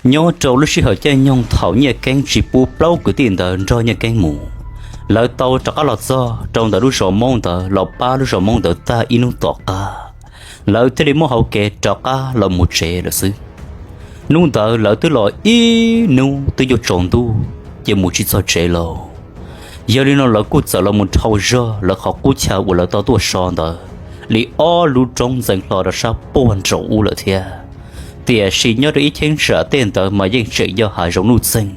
Nyob rau lub sij hawm caij nyoog thaum Nyiaj Keeb tsis pub plaub kwv tij ntawd nrog Nyiaj Keeb mus, lawv tau rov qab los txog rau ntawm lub zos Hmoob ntawd los pab lub zos Hmoob ntawd tag ib hnub tom qab, lawv thiaj li muaj hauv kev rov qab los mus tsev lawm xwb. Hnub ntawd lawv twb los ib hnub twb yuav tsaus ntuj ces mus tsis txog tsev lauj. Yog li no lawv kuj txawm los mus dhau zog lawv qhov qub chaw uas lawv tau tuaj so ntawd li ob lub roob ntxeev hlo rau sab puag nraum ub lawm thiab. Tiam sis nyob rau ib cheeb tsam tej ntawd mas yeej tseem yog hav zoov nuj txeeg,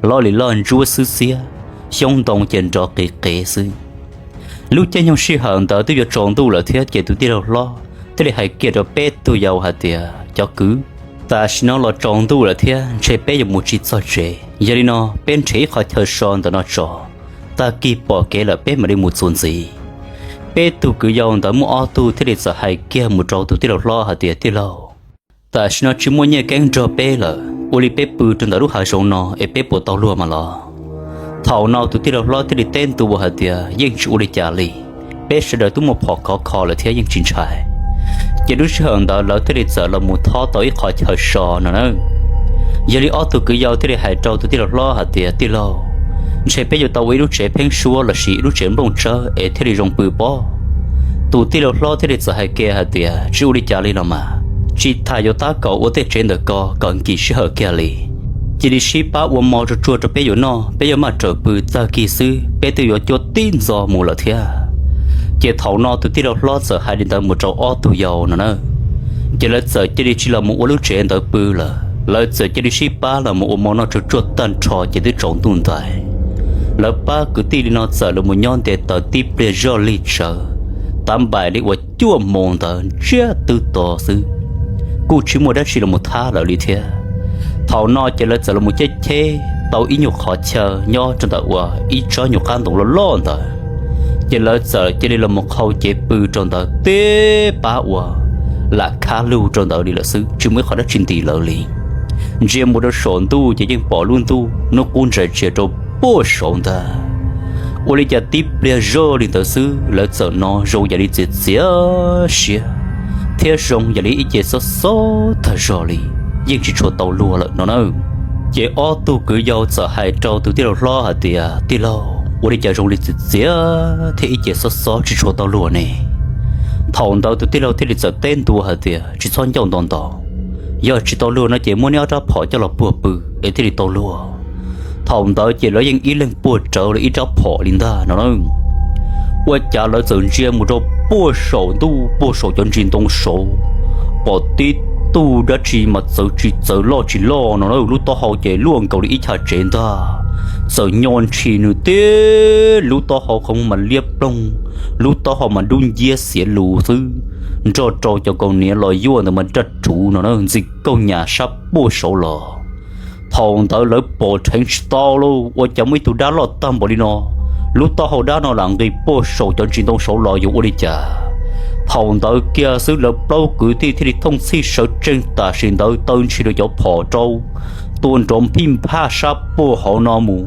loj li loj ntsuab xwb xiab, xyoob ntoo ces nrov qis qev xwb. Lub caij nyoog sij hawm ntawd twb yuav tsaus ntuj lawm thiab ces tus tij laug hlob thiaj li hais kiag rau peb tug yau hais tias, Cov kwv, tam sim no los tsaus ntuj lawm thiab ntshe peb yuav mus tsis txog tsev. Yog li no peb nrhiav ib qho chaw so ntawm no tso, tag kis pom kev lawm peb mam li mus txuas ntxiv. Peb tug kwv yau ntawd muaj ob tug thiaj li txawm hais kiag mus rau tus tij laug hlob hais tias, Tij laug, tam sim no tsis muaj Nyiaj Keeb nrog peb lawm, ua li peb pw rau ntawm lub hav zoov no es peb puas tau luag mas los? Thaum no tus tij laug hlob thiaj li teb ntua hais tias, Yeej tsis ua li cas li, peb sawv daws twb muaj phom khov kho lawm thiab yeej tsis ntshai. Ces lub sij hawm ntawd lawv thiaj li txawm los mus thob tau ib qho chaw so no na. Yog li ob tug kwv yau thiaj li hais rau tus tij laug hlob hais tias, Tij laug, ntshe peb yuav tau ua ib lub tsev pheeb suab lossis ib lub tsev nplooj tsawb es thiaj li zoo pw pob. Tus tij laug hlob thiaj li txawm hais kiag hais tias, Tsis ua li cas li los mas, tsis tas yuav tab kaum ua tej tsev ntawm ko kom nkim sij hawm kiag li. Cia li sib pab ua mov tsuag tsuag rau peb yuav noj, peb yuav maj raws pw, tag kis xwb peb twb yuav cuab tib ntxov mus lawm thiab. Ces thaum no tus tij laug hlob txawm hais li ntawd mus rau ob tug yau no na. Ces lawv txawm cia li tsis los mus ua lub tsev ntawd pw lawm, lawv txawm cia li sib pab los mus ua mov noj tsuag tsuag tag nrho ces twb tsaus ntuj ntais. Lawv pab kwv tij li no txawm los mus nyob nte taws tib pliag zoj lig tsawv, tav npaim li uas cuaj moos ntawd ntsiag twb to xwb, kuj tsis muaj dab tsi los mus thab lawv li thiab. Thaum no ces lawv txawm los mus cheb cheb tau ib nyuag qhov chaw nyob rau ntawm uas ib tsob nyuag qab ntoo loj loj ntawd, ces lawv txawm cia li los mus qhau cev pw rau ntawd teb pab uas lam khab lug rau ntawd li lawm xwb, tsis muaj ib qho dab tsi ntim lawv li. Ntsia mus rau saum ntuj ces yeej pom lub ntuj hnub qub ntsais tsias rau puag saud ntag. Ua li cas tib pliag zoj li ntawd xwb lawv txawm hnov zoo yam li txias txias siab thiab zoo yam li ib ce xob xob tag zog li, yeej tsis tshua tau luag lawm no na. Ces ob tug kwv yau txawm hais rau tus tij laug hlob hais tias, Tij laug, ua li cas zoo li txias txias thiab ib ce xob xob tsis tshua tau luag ne? Thaum ntawd tus tij laug thiaj li txawm teb ntua hais tias, Tsis txhob ncauj nto ntaus, yog tsis tau luag no ces muab neb ob rab phom coj los puag pw es thiaj li tau luag. Thaum ntawd ces lawv yeej ib leeg puag rawv lawv ib rab phom li ntag no na. Ua cas lawv txawm ntsia mus rau puag saum ntuj puag saum cov ntsis ntoo saud, pom tib tug dab tsi mas txawv tsis txawv loj tsis loj no na, lub taub hau ces luaj nkaus li ib chav tsev ntag. Txawm nyo ntshis nws tib lub taub hau qhov muag mas liab ploog, lub taub hau mas dub nciab xiav lus xwb, nrog rau cov kaus hniav los yuaj ntawd mas nraj ruv no na ntxim kaug nyam sab puag saud los. Thaum ntawd lawv pom dheev tsis tau lauj, ua cas muaj ib tug dab loj tag npaum li no, lub taub hau dab no lam nqis puag saum cov ntsis ntoo saud los yuav ua li cas. Thaum ntawd kiag xwb lawv plaub kwv tij thiaj li thooj txhij sawv tsees tam sim ntawd taw ntshis rau cov phom rau, tua nrov nphij nphaj sab puag hauv no mus,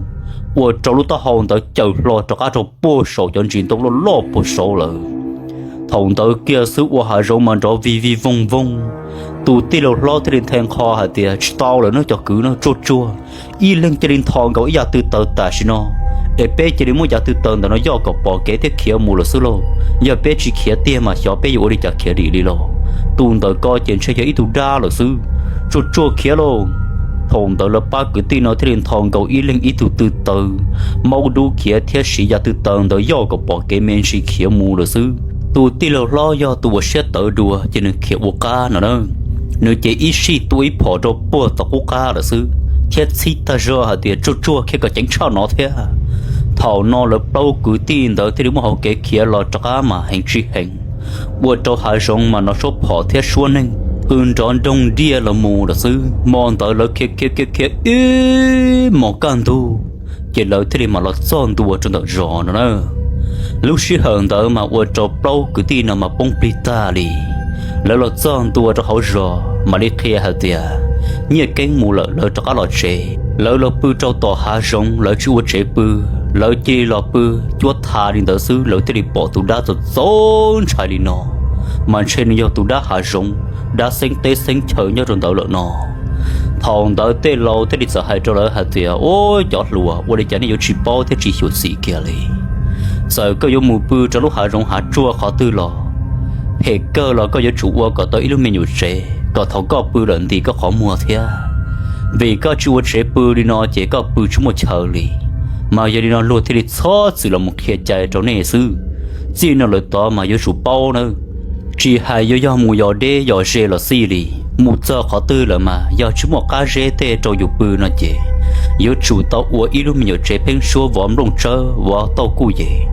ua rau lub taub hau ntawd cawm hlo rov qab rau puag saum cov ntsis ntoo loj loj puag saud lawm. Thaum ntawd kiag xwb ua hav zoov mas nrov vij vij vooj vooj. Tus tij laug hlob thiaj li nthe nqho hais tias, Tsis tau lawm nawb cov kwv, no tsuag tsuag ib leeg cia li ntho nkaus ib yav tw taws tam sim no, es peb cia li muab yav tw taws ntawm no yoj kom pom kev thiab khiav mus lawm xwb lauj. Yog peb tsis khiav tiag mas xyov peb yuav ua li cas khiav dim li lauj. Tus ntawm ko ces ntshe yog ib tug dab lawm xwb. Tsuag tsuag khiav lauj. Thaum ntawd lawv pab kwv tij no thiaj li ntho nkaus ib leeg ib tug tw taws, maub dub khiav thiab siv yav tw taws ntawd yoj kom pom kev me ntsis khiav mus lawm xwb. Tus tij laug hlob yog tus uas siab tawv dua ces nws khiav ua qab no na. Nws ces ib sij tua ib phom rau puag tom qub qab lawm xwb thiab txhib tag zog hais tias, Tsuag tsuag khiav kom ceev tshaj no thiab. Thaum no lawv plaub kwv tij ntawd thiaj li muaj hauv kev khiav los rov qab mas heev tsis heev, ua rau hav zoov mas hnov suab phom thiab suab neeg qw nrov nroog nriaj los mus lawm xwb. Hmo ntawd lawv khiav khiav khiav khiav ib hmos kaj ntug, ces lawv thiaj li mam los txog ntua rau ntawm zos no na. Lub sij hawm ntawd mas ua rau plaub kwv tij no mas poob plig tag li. Lawv los txog ntua rau hauv zos mam li qhia hais tias, Nyiaj Keeb mus lawm, lawv rov qab los tsev. Lawv los pw rau tom hav zoov, lawv tsis ua tsev pw, lawv cia li los pw cuab tha li ntawd xwb lawv thiaj li pom tus dab txaus txaus ntshai li no, mas ntshe nws yog tus dab hav zoov, dab xeeb teb xeeb chaw nyob rau ntawd lawm no. Thaum ntawd tej laus thiaj li txawm hais rau lawv hais tias, Ub, cov hluas, ua li cas nej yuav tsis paub thiab tsis xyuam xim kiag li? Txawm koj yuav mus pw rau lub hav zoov hav tsuag qhov twg los, phem kawg los koj yuav tsum ua kom tau ib lub me nyuam tsev kom thaum koj pw lawm ntim koj qhov muag thiab. Vim koj tsis ua tsev pw li no ces koj pw tsis muaj chaw li. Mas yog li no luag thiaj li txhob txwm los mus qhia cai rau nej xwb. Txij no lawm tod mas yuav tsum paub nawb, tsis hais yuav yog mus yos deb yos ze los xij li, mus txog qhov twg lawm mas yog tsis muaj qab zeb tej rau yus pw no ces yuav tsum tau ua ib lub me nyuam tsev pheeb suab vov nplooj tsawb vov tauj kuj yem,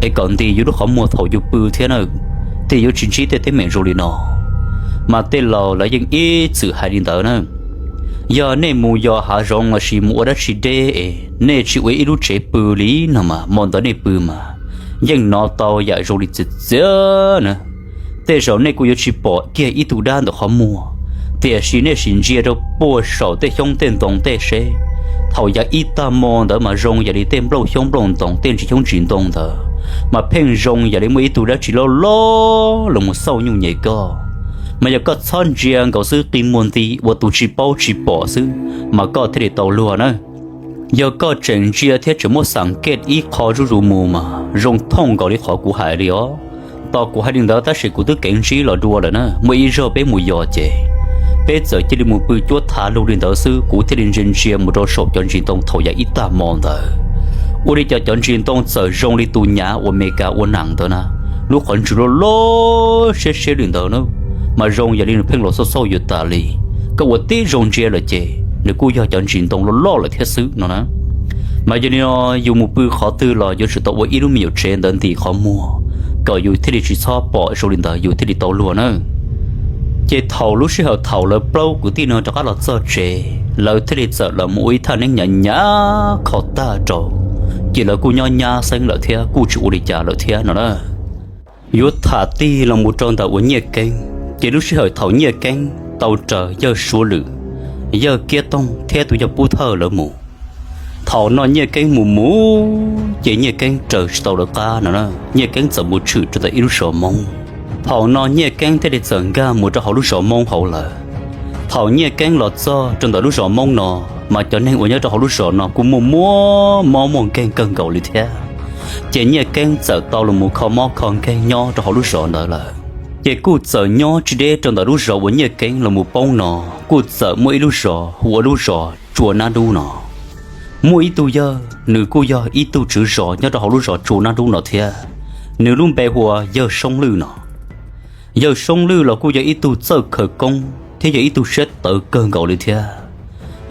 es kom ntim yus lub qhov muag thaum yus pw thiab na, thiaj yuav tsis ntsib tej teeb meem zoo li no. Mas tej laus lawv yeej ib txwm hais li ntawd na. Yog nej mus yos hav zoov lossis mus ua dab tsi deb es nej tsis ua ib lub tsev pw li no mas hmo ntawd nej pw mas yeej hnov tau yam zoo li txiv txiav na. Tej zaum nej kuj yuav tsis pom kiag ib tug dab ntawm qhov muag, tiam sis nej sim ntsia rau puag saum tej xyoob tej ntoo tej seb, thaum yav ib tag hmo ntawd mas zoo yam li tej nplooj xyoob nplooj ntoo tej ntsis xyoob ntsis ntoo ntawd mas pheej zoo yam li muaj ib tug dab tsi loj loj los mus xauj nyuj nyem koj. Mas yog koj txhob ntsia nkaus xwb, qi muag nti ua tus tsis paub tsis pom xwb mas koj thiaj li tau luag na. Yog koj tseem ntsia thiab tseem muab xam kej ib qho zuj zus mus mas zoo thooj nkaus li qhov kuv hais li os. Tos kuv hais li ntawd tab sis kuv twb keev ntsib los dua lawm na, muaj ib zaug peb mus yos ces peb txawm cia li mus pw cuab thav lug li ntawd xwb, kuv thiaj li ntsia ntsia mus rau saum cov ntsis ntoo thaum yav ib tag hmo ntawd. Ua li cas cov ntsis ntoo txawm zoo li tus nyav uas Amelikas ua nees ntawd na, lub qhov ntswg loj loj siab siab li ntawd na, mas zoo yam li nws pheej los xauj xauj yus tas li. Koj ua tib zoo ntsia lawm ces nws kuj yog cov ntsis ntoo loj loj lawm thiab xwb no na. Mas yog li no yus mus pw qhov twg los yuav tsum tau ua ib lub me nyuam tsev ntawd ntim qhov muag, kom yus thiaj li tsis txhob pom zoo li ntawd yus thiaj li tau luag na. Ces thaum lub sij hawm thaum lawv plaub kwv tij no rov qab los txog tsev, lawv thiaj li txawm los mus ua ib thaj neeb hnyav hnyav kho tag rau, ces lawv kuj nyob nyab xeeb lawm thiab kuj tsis ua li cas lawm thiab no na. Yuav tham tig los mus rau ntawm uas Nyiaj Keeb, ces lub sij hawm thaum Nyiaj Keeb tau raws yawg Suav Lwm, yawg Kiab Toog thiab tus yawg Pub Thawj lawv mus. Thaum no Nyiaj Keeb mus mus ces Nyiaj Keeb raws tsis tau lawv qab no na, Nyiaj Keeb txawm mus tshwm rau ntawm ib lub zos Hmoob. Thaum no Nyiaj Keeb thiaj li txawm nkag mus rau hauv lub zos Hmoob hauv lawm. Thaum Nyiaj Keeb los txog rau ntawm lub zos Hmoob no, mas cov neeg uas nyob rau hauv lub zos no kuj muaj muaj mob muaj nkeeg kawg nkaus li thiab. Ces Nyiaj Keeb txawm tau los mus kho mob kho nkeeg nyob rau hauv lub zos ntawd lawm. Ces kuj txawm nyob tsis deb rau ntawm lub zos uas Nyiaj Keeb los mus poob no, kuj txawm muaj ib lub zos hu ua lub zos Tsua Nab Dub no. Muaj ib tug yawg, nws kuj yog ib tug tswv zos nyob rau hauv lub zos Tsua Nab Dub no thiab, nws lub npe hu ua yawg Soob Lwj no. Yawg Soob Lwj los kuj yog ib tug txawj khawv koob thiab yog ib tug siab tawv kawg nkaus li thiab.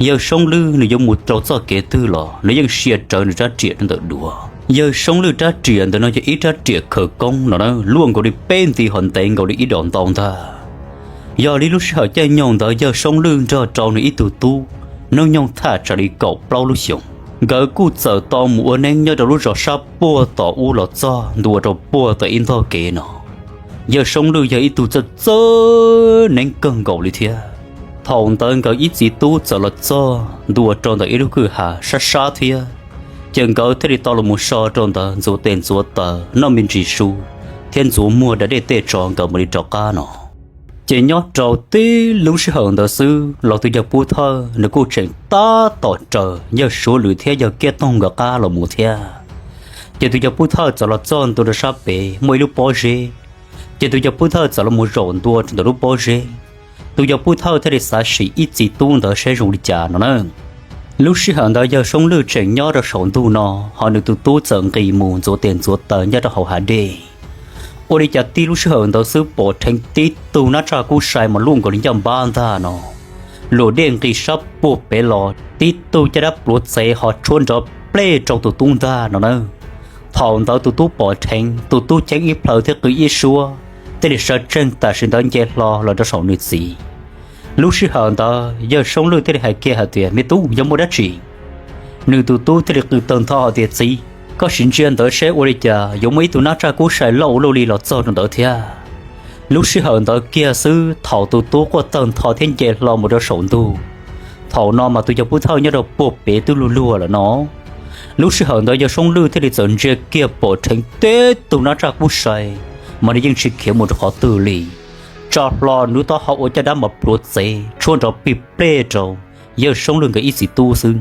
Yawg Soob Lwj nws yuav mus rau txoj kev twg los nws yeej sia rawv nws rab riam rau ntawm duav. Yawg Soob Lwj rab riam ntawm no yog ib rab riam khawv koob no na, luaj nkaus li peb nti ho ntev nkaus li ib dos ntau ntag. Yog li lub sij hawm caij nyoog ntawd yawg Soob Lwj nrog rau nws ib tug tub, hnub nyoog thaj tsam li kaum plaub lub xyoos, nkawd kuj txawm tau mus ua neeb nyob rau lub zos sab puag tom ub los txog ntua rau puag tom ib ntog kev no. Yawg Soob Lwj yog ib tug txawj txawj neeb kawg nkaus li thiab. Thaum ntawd nkawd ib txiv tub txawm los txog ntua rau ntawm ib lub kwj ha sab sab thiab, ces nkawd thiaj li tau los mus so rau ntawd ntxuav tes ntxuav taw noj me ntsis su thiab ntxuav muag da dej tej tso nkawd mam li rov qab no. Ces nyob rau tib lub sij hawm ntawd xwb los tus yawg Pub Thawj nws kuj tseem tab tom raws yawg Suav Lwm thiab yawg Kiab Toog nkawd qab los mus thiab. Ces tus yawg Pub Thawj txawm los txog ntua rau sab pem muaj ib lub pob zeb, ces tus yawg Pub Thawj txawm los mus zaum ntua rau ntawm lub pob zeb. Tus yawg Pub Thawj thiaj li xav sim ib txiv tub ntawd saib zoo li cas no na. Lub sij hawm ntawd yawg Soob Lwj tseem nyob rau saum ntug no, ho nws tus tub txawm nqis mus ntxuav tes ntxuav taw nyob rau hauv hav dej. Ua li cas tib lub sij hawm ntawd xwb pom dheev tib tug nab tsaj kub sai mas luaj nkaus li ncaj npab ntag no. Luam dej nqis sab puag pem los tib tug caj dab pluav txev ho tshuab nrov plej rau tus tub ntag no na. Thaum ntawd tus tub pom dheev, tus tub ceeb ib plhaw thiab qw ib suab, thiaj li sawv tsees tam sim ntawd nce hlo los rau saum nws txiv. Lub sij hawm ntawd yawg Soob Lwj thiaj li hais kiag hais tias, Me tub, yog muaj dab tsi? Nws tus tub thiaj li qw tawg ntho hais tias, Txiv, koj sim ntsia ntawd seb ua li cas yuav muaj ib tug nab tsaj kub sai loj ua luaj li los txog rau ntawd thiab. Lub sij hawm ntawd kiag xwb thaum tus tub quaj tawg ntho thiab nce hlo mus rau saum ntug, thaum no mas tus yawg Pub Thawj nyob rau puag pem twb luag luag lawm no. Lub sij hawm ntawd yawg Soob Lwj thiaj li txawm ntsia kiag pom dheev tib tug nab tsaj kub sai, mas nws yeej tsis khiav mus rau qhov twg li. Tso hlo nws lub taub hau ua caj dab mas pluav txev tshuab nrov pig plej rau, yawg Soob Lwj nkawd ib txiv tub xwb.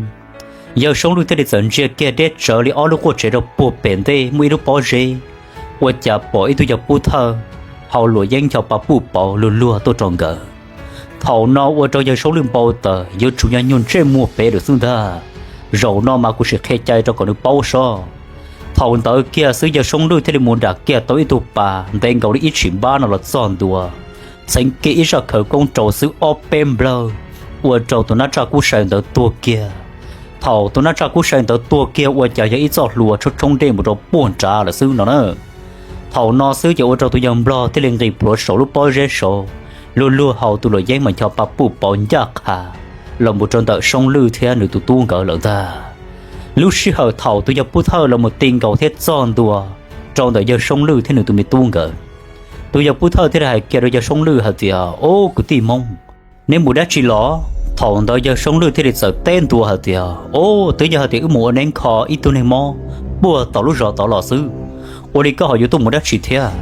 Yawg Soob Lwj thiaj li txawm ntsia kiag deb tsawv li ob lub quaj tsev rau puag pem ntej muaj ib lub pob zeb, ua cas pom ib tug yawg pub thawj hau luam yeeb ncho pa puj pauv luag luag tuaj rau nkawd. Thaum no ua rau yawg Soob Lwj npau taws yuav tsum yog nyuag ntsej muag pem lawm xwb ntag. Zaum no mas kuv sim qhia cai rau kom nws paub sob. Thaum ntawd kiag xwb yawg Soob Lwj thiaj li mus nram kiag tau ib tug pas ntev nkaus li ib tshim npab no los txog ntua, txheev kiag ib zaj khawv koob rau xwb ob peb nplawg, ua rau tus nab tsaj kub sai ntawd tuag kiag. Thaum tus nab tsaj kub sai ntawd tuag kiag ua cas yog ib txoj hlua tshoob tshoob dej mus rau puag nrad lawm xwb no na. Thaum no xwb ces ua rau tus yawg nplog thiaj li nqis plhuav saum lub pob zeb saud, luag luag hau tus luam yeeb mas ncho pa puj pauv ncaj qha los mus rau ntawm Soob Lwj thiab nws tus tub nkawd lawm ntag. Lub sij hawm thaum tus yawg pub thawj los mus ti nkaus thiab txog ntua rau ntawm yawg Soob Lwj thiab nws tus me tub nkawd, tus yawg pub thawj thiaj li hais kiag rau yawg Soob Lwj hais tias, Ob kwv tij Hmoob, neb mus dab tsi los? Thaum ntawd yawg Soob Lwj thiaj li txawm teb ntua hais tias, Ob, twb yog hais tias wb mus ua neeb kho ib tug neeg mob puag tom lub zos tod los xwb, ua li koj ho yuav tuaj mus dab tsi thiab?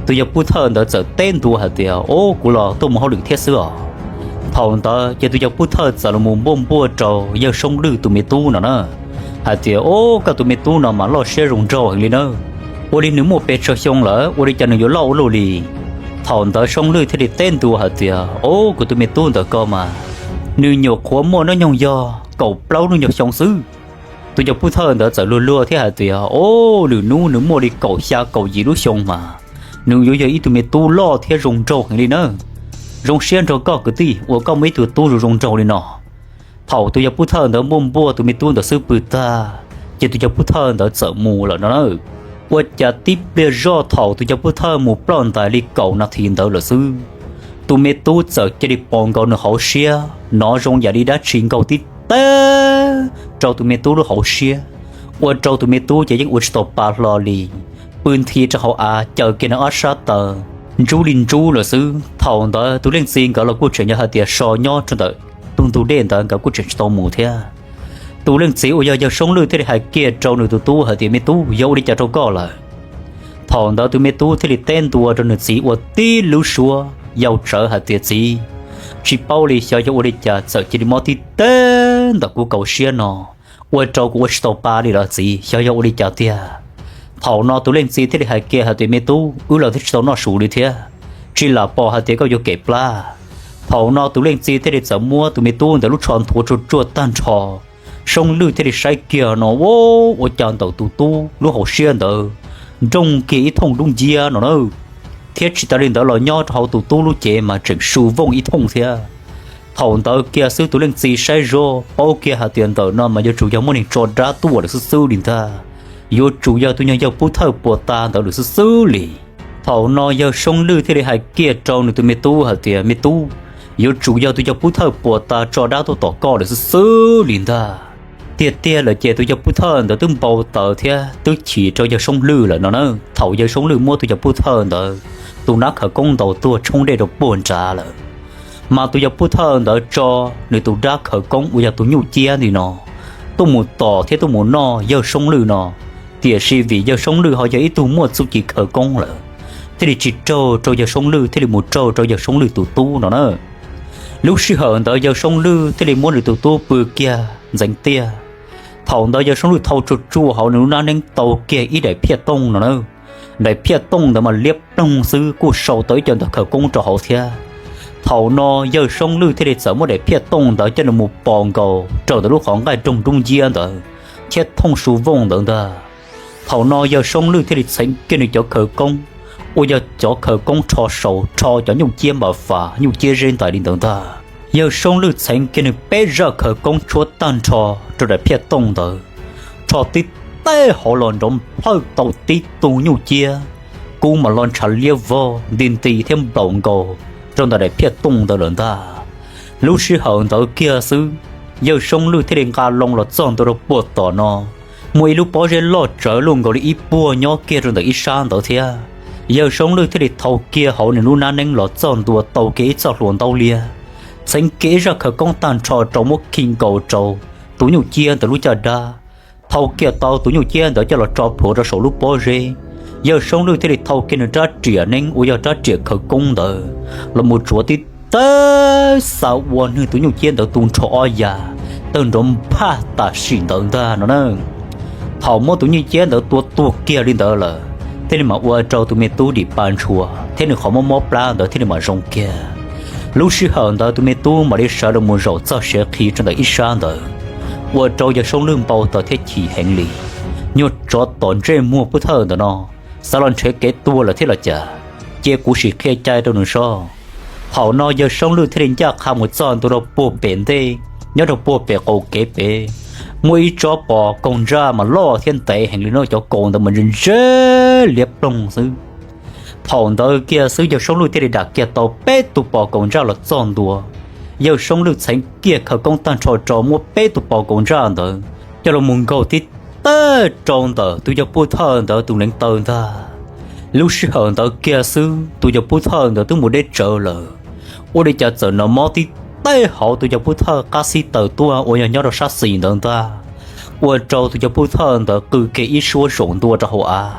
Tus yawg pub thawj ntawd txawm teb ntua hais tias, Ob, kuv los tuaj mus hauj lwm thiab xwb os. Thaum ntawd ces tus yawg pub thawj txawm los mus npuaj npuaj rau yawg Soob Lwj tus me tub no na, hais tias, Ob, koj tus me tub no mas loj siab zoo nraug heev li nawb. Ua li nws muaj pes tsawg xyoo lawm, ua li cas nws yuav loj ua luaj li? Thaum ntawd Soob Lwj thiaj li teb ntua hais tias, Ob, kuv tus me tub ntawm ko mas nws nyuam qhuav muaj hnub nyoog yog kaum plaub lub nyuag xyoo xwb. Tus yawg pub thawj ntawd txawm luag luag thiab hais tias, Ob, lwm hnub nws muaj li kaum xya kaum yim lub xyoo mas nws yuav yog ib tug me tub loj thiab zoo nraug heev li nawb. Zoo siab nrog koj kwv tij uas koj muaj ib tug tub zoo zoo nraug li no. Thaum tus yawg pub thawj ntawd npuaj npuaj tus me tub ntawd xwb pw tag, ces tus yawg pub thawj ntawd txawm mus lawm no na. Ua cas tib pliag zoj thaum tus yawg pub thawj mus ploj ntais li kaum nas this ntawd lawm xwb, tus me tub txawm cia li pom nkaus nws hauv siab hnov zoo yam li dab tsi nkaug tib teg rau tus me tub lub hauv siab, ua rau tus me tub ces yeej ua tsis tau pa hlo li, pw nthi rau hauv av caws kiag nws ob sab taw ntsub li ntsub lawm xwb. Thaum ntawd tus leej txiv nkawd los kuj tseem yog hais tias so nyob rau ntawm tus ntug dej ntawd, nkawd kuj tseem tsis tau mus thiab. Tus leej txiv uas yog yawg Soob Lwj thiaj li hais kiag rau nws tus tub hais tias, Me tub, yog ua li cas rau koj lawm? Thaum ntawd tus me tub thiaj li teb ntua rau nws txiv ua tib lub suab yau tsawv hais tias, Txiv, tsis paub li xyov yog ua li cas txawm cia li mob tib teg ntawm kuv kaum siab no, ua rau kuv ua tsis tau pa li los txiv, xyov yog ua li cas tiag. Thaum no tus leej txiv thiaj li hais kiag hais tias, Me tub, wb los twb tsis tau noj su li thiab, tsis lam pom hais tias koj yuav kem plab. Thaum no tus leej txiv thiaj li txawm muab tus me tub ntawd lub tsho nthuav tsuag tsuag tag nrho. Soob Lwj thiaj li saib kiag no, ua cas ntawm tus tub lub hauv siab ntawd nroog kiag ib thooj dub nciab no na, thiab tsis tas li ntawd los nyob rau hauv tus tub lub cev mas tseem su vooj ib thooj thiab. Thaum ntawd kiag xwb tus leej txiv saib zoj paub kiag hais tias ntawm no mas yuav tsum yog muaj neeg tso dab tuaj lawm xwb xwb li ntag, yuav tsum yog tus nyuag yawg pub thawj puas tas ntawd lawm xwb xwb li. Thaum no yawg Soob Lwj thiaj li hais kiag rau nws tus me tub hais tias, Me tub, yuav tsum yog tus yawg pub thawj puas tas tso dab tuaj tom koj lawm xwb xwb li ntag. Tiag tiag lawm ces tus yawg pub thawj ntawd twb npau taws thiab twb chim rau yawg Soob Lwj lawm no na. Thaum yawg Soob Lwj muab tus yawg pub thawj ntawd tus nab khawv koob ntaus tuag tshoob dej rau puag nrad lawm, mas tus yawg pub thawj ntawd tso nws tus dab khawv koob uas yog tus nyuj ciab ntawm no tuaj mus tom thiab tuaj mus noj yawg Soob Lwj no. Tiam sis vim yawg Soob Lwj ho yog ib tug muaj txuj ci khawv koob lawm, thiaj li tsis raug rau yawg Soob Lwj, thiaj li mus raug rau yawg Soob Lwj tus tub no na. Lub sij hawm ntawd yawg Soob Lwj thiaj li muab nws tus tub pw kiag ntxeev tiaj. Thaum ntawd yawg Soob Lwj thau tsuag tsuag hauv nws lub nab neeb tau kiag ib daim phiaj tooj no na. Daim phiaj tooj ntawd mas liab ploog xwb kuj sau tau ib co ntawv khawv koob rau hauv thiab. Thaum no yawg Soob Lwj thiaj li txawm muab daim phiaj tooj ntawd coj los mus pos nkaus rau ntawm lub qhov nqaij roog dub nciab ntawd thiab thooj su vooj ntawd ntag. Thaum no yawg Soob Lwj thiaj li txheev kiag nws cov khawv koob uas yog cov khawv koob rho saud rho cov nyuj ciab npam fas nyuj ciab zeb ntais li ntawd ntag. Yawg Soob Lwj txheev kiag nws peb zaj khawv koob tshuab tag nrho rau daim phiaj tooj ntawd, rho tib teg hauv los nrov nplhawj tau tib tug nyuj ciab kub mas lo ntshav liab vog nti nti thiab nplaum nkaus rau ntawm daim phiaj tooj ntawd lawm ntag. Lub sij hawm ntawd kiag xwb, yawg Soob Lwj thiaj li nqa loo los txog ntua rau puag tom no, muaj ib lub pob zeb loj tsawv luaj nkaus li ib puag nyob kiag rau ntawm ib sab ntawd thiab. Yawg Soob Lwj thiaj li thau kiag hauv nws lub nab neeb los txog ntua tau kiag ib txoj hlua ntaub liab, txheev kiag ib zaj khawv koob tag nrho rau muab khi nkaus rau tus nyuj ciab ntawd lub caj dab, thau kiag tau tus nyuj ciab ntawd coj los tso plhuav rau saum lub pob zeb. Yawg Soob Lwj thiaj li thau kiag nws rab riam neeb uas yog rab riam khawv koob ntawd los mus tsuav tib tawg xa ua nwg tus nyuj ciab ntawd tu nrho ob ya, tawg nrov nphaj tam sim ntawd ntag no na. Thaum muab tus nyuj ciab ntawd tua tuag kiag li ntawd lawm thiaj li mam ua rau tus me tub dim pa ntshua thiab nws qhov mob mob plab ntawd thiaj li mam zoo kiag. Lub sij hawm ntawd tus me tub mam li sawv los mus zaum txog siav qhi rau ntawm ib sab ntawd, ua rau yawg Soob Lwj npau taws thiab chim heev li. Nyuag tsov tom ntsej muag pub thawj ntawm no xav los nrhiav kev tuag lawm thiab los cas, cia kuv sim qhia cai rau nws soj. Thaum no yawg Soob Lwj thiaj li ncaj qha mus txog ntua rau puag pem ntej, nyob rau puag pem qaum kev pem, muaj ib tsob pos kaug ntsaj mas loj thiab ntev heev li no, cov kaus ntawd mas ntse ntse liab ploog xwb. Thaum ntawd kiag xwb yawg Soob Lwj thiaj li dam kiag tau peb tug pos kaus ntsaj los txog ntua. Yawg Soob Lwj txheev kiag khawv koob tag nrho rau muab peb tug pos kaus ntsaj ntawd coj los mus nkaug tib tag rau ntawm tus yawg pub thawj ntawd tus neev taw ntag. Lub sij hawm ntawd kiag xwb tus yawg pub thawj ntawd twb mus deb tsawv lawm, ua li cas txawm hnov mob tib teg hauv tus yawg pub thawj qab xib taws tuaj uas yog nyob rau sab xis ntawd ntag, ua rau tus yawg pub thawj ntawd qw kiag ib suab zaum ntua rau hauv av,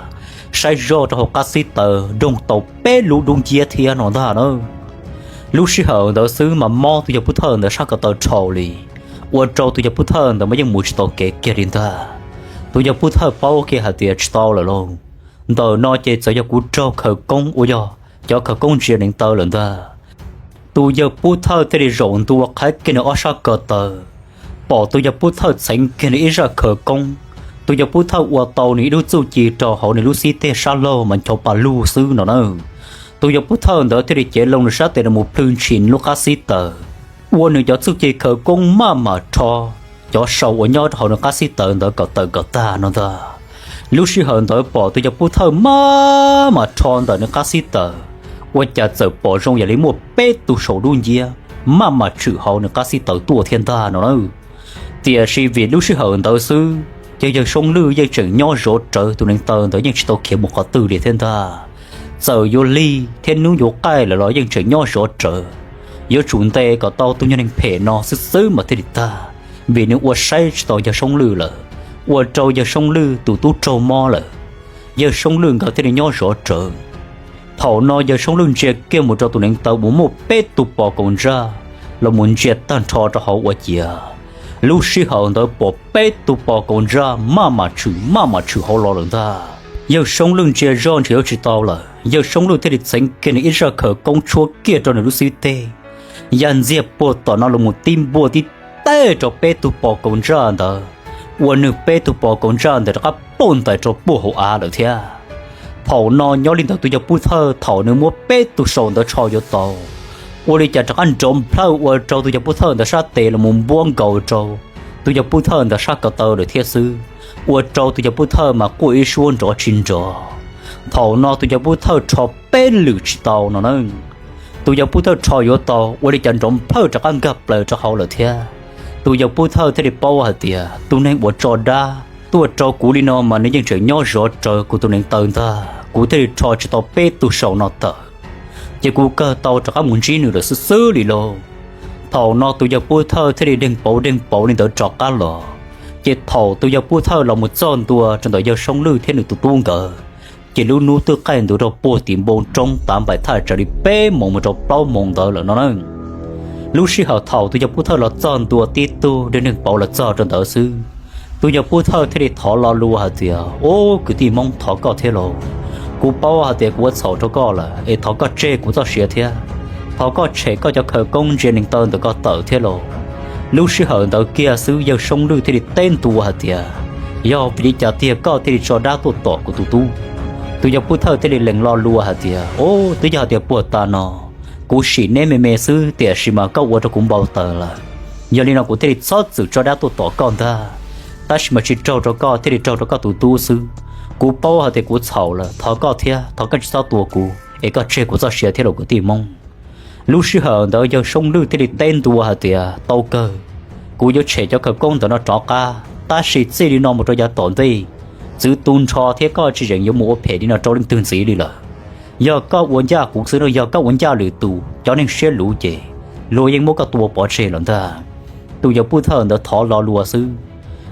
saib zoj rau hauv qab xib taws doog tau peb lub dub nciab thiab no ntag na. Lub sij hawm ntawd xwb mas mob tus yawg pub thawj ntawd sab ko taw rhau li, ua rau tus yawg pub thawj ntawd mas yeej mus tsis tau kev kiag li ntag. Tus yawg pub thawj paub kiag hais tias tsis tau lawm lauj, ntawm no ces txawm yog kuv raug khawv koob uas yog cov khawv koob ntsia neev taw lawm ntag. Tus yawg pub thawj thiaj li zaum ntua qhib kiag nws ob sab ko taw, pom tus yawg pub thawj txheev kiag nws ib zaj khawv koob. Tus yawg pub thawj ua tau nws ib lub txuj ci rau hauv nws lub xib teg sab laug mas ncho pa lug xwb no na. Tus yawg pub thawj ntawd thiaj li cev loo nws sab tes los mus plhws ntshis nws lub qab xib taws, ua nws cov txuj ci khawv koob maj mam rho cov saum uas nyob rau hauv nws qab xib taws ntawd kom tawm kom tag no ntag. Lub sij hawm ntawd pom tus yawg pub thawj maj mam rho ntawm nws qab xib taws, ua cas txawm pom zoo yam li muaj peb tug saum dub nciab maj mam tshwm hauv nws qab xib taws tuaj thiab ntag no na. Tiam sis vim lub sij hawm ntawd xwb ces yawg Soob Lwj yeej tseem nyob zov rawv, tus neev taw ntawd yeej tsis tau khiav mus qhov twg li thiab ntag. Txawm yuav lig thiab hnub yuav qaij lawm los yeej tseem nyob zov rawv, yuav tsum ntes kom tau tus nyuag neeg phem no xwb xwb mas thiaj li tag, vim nws ua saib tsis tau yawg Soob Lwj lawm, ua rau yawg Soob Lwj tus tub raug mob lawm. Yawg Soob Lwj nkawd thiaj li nyob zov rawv. Thaum no yawg Soob Lwj ntsia kiag mus rau tus neev taw uas muaj peb tug pos kaus ntsaj los mus ntsia tag nrho rau hauv ua ciav, lub sij hawm ntawd pom peb tug pos kaus ntsaj maj mam tshwm maj mam tshwm hauv los lawm ntag. Yawg Soob Lwj ntsia zoj nrhiav yuav tsis tau lawm, yawg Soob Lwj thiaj li txheev kiag nws ib zaj khawv koob tshuab kiag rau nws lub xib teg, ya ntxiag puag tom no los mus tib npuaj tib teg rau peb tug pos kaus ntsaj ntawd, ua nws peb tug pos kaus ntsaj ntawd rov qab pauj ntais rau puag hauv av lawm thiab. Thaum no nyob li ntawd tus yawg pub thawj thaum nws muab peb tug saum ntawd tsho yuav tau, ua li cas rov qab nrov nplhawj ua rau tus yawg pub thawj ntawd sab tes los mus npuab nkaus rau tus yawg pub thawj ntawd sab ko taw lawm thiab xwb, ua rau tus yawg pub thawj mas quaj ib suab nrov tsis nrov. Thaum no tus yawg pub thawj rho peb lwm tsis tau no na. Tus yawg pub thawj rho yuav tau ua li cas nrov nplhawj rov qab nkag plaws rau hauv lawm thiab. Tus yawg pub thawj thiaj li paub hais tias tus neeg uas tso dab tuaj rau kuv li no mas nws yeej tseem nyob zov rawv kuv tus neev taw ntag, kuv thiaj li rho tsis tau peb tug saum no tawm, ces kuv kawg tau rov qab mus ntsib nws lawm xwb xwb li lauj. Thaum no tus yawg pub thawj thiaj li deeg pauv deeg pauv li ntawd rov qab los. Ces thaum tus yawg pub thawj los mus txog ntua rau ntawm yawg Soob Lwj thiab nws tus tub nkawd, ces lub hnub twb qaij ntuv rau puag tim npoo roob tav npaim thaj tsawg li peb moos mus rau plaub moos ntawd lawm no na. Lub sij hawm thaum tus yawg pub thawj los txog ntua tib tug deeg deeg pauv los txog rau ntawd xwb, tus yawg pub thawj thiaj li thov lo lus hais tias, Ub, kwv tij Hmoob, thov koj thiab lauj. Kuv paub hais tias kuv ua txhaum rau koj lawm es thov koj tseg kuv txoj sia thiab. Thov koj tshem koj cov khawv koob ntsia neev taw ntawm koj tawm thiab lauj. Lub sij hawm ntawd kiag xwb yawg Soob Lwj thiaj li teb ntua hais tias, Yog vim li cas tiag koj thiaj li tso dab tuaj tom kuv tus tub? Tus yawg pub thawj thiaj li lees lo lus hais tias, Ub, twb yog hais tias puag ta no kuv sim neb me me xwb tiam sis mas koj ua rau kuv npau taws lawm. Yog li no kuv thiaj li txhob txwm tso dab tuaj tom koj ntag. Tab sis mas tsis raug rau koj, thiaj li raug rau koj tus tub xwb. Kuv paub hais tias kuv txhaum lawm, thov koj thiab, thov koj tsis txhob tua kuv es koj tseg kuv txoj sia thiab lauj kwv tij Hmoob. Lub sij hawm ntawd yawg Soob Lwj thiaj li teb ntua hais tias, Tau kawg, kuv yuav tshem cov khawv koob ntawm no rov qab, tab sis txij li no mus rau yav tom ntej, txwv tu nrho thiab koj tsis yeem yuav mus ua phem li no rau leej twg ntxiv li lawm. Yog koj ua ncaj kuv xwb no, yog koj ua ncaj lwm tus cov neeg siab luv ces luag yeej muab koj tua pov tseg lawm ntag. Tus yawg pub thawj ntawd thov lo lus xwb.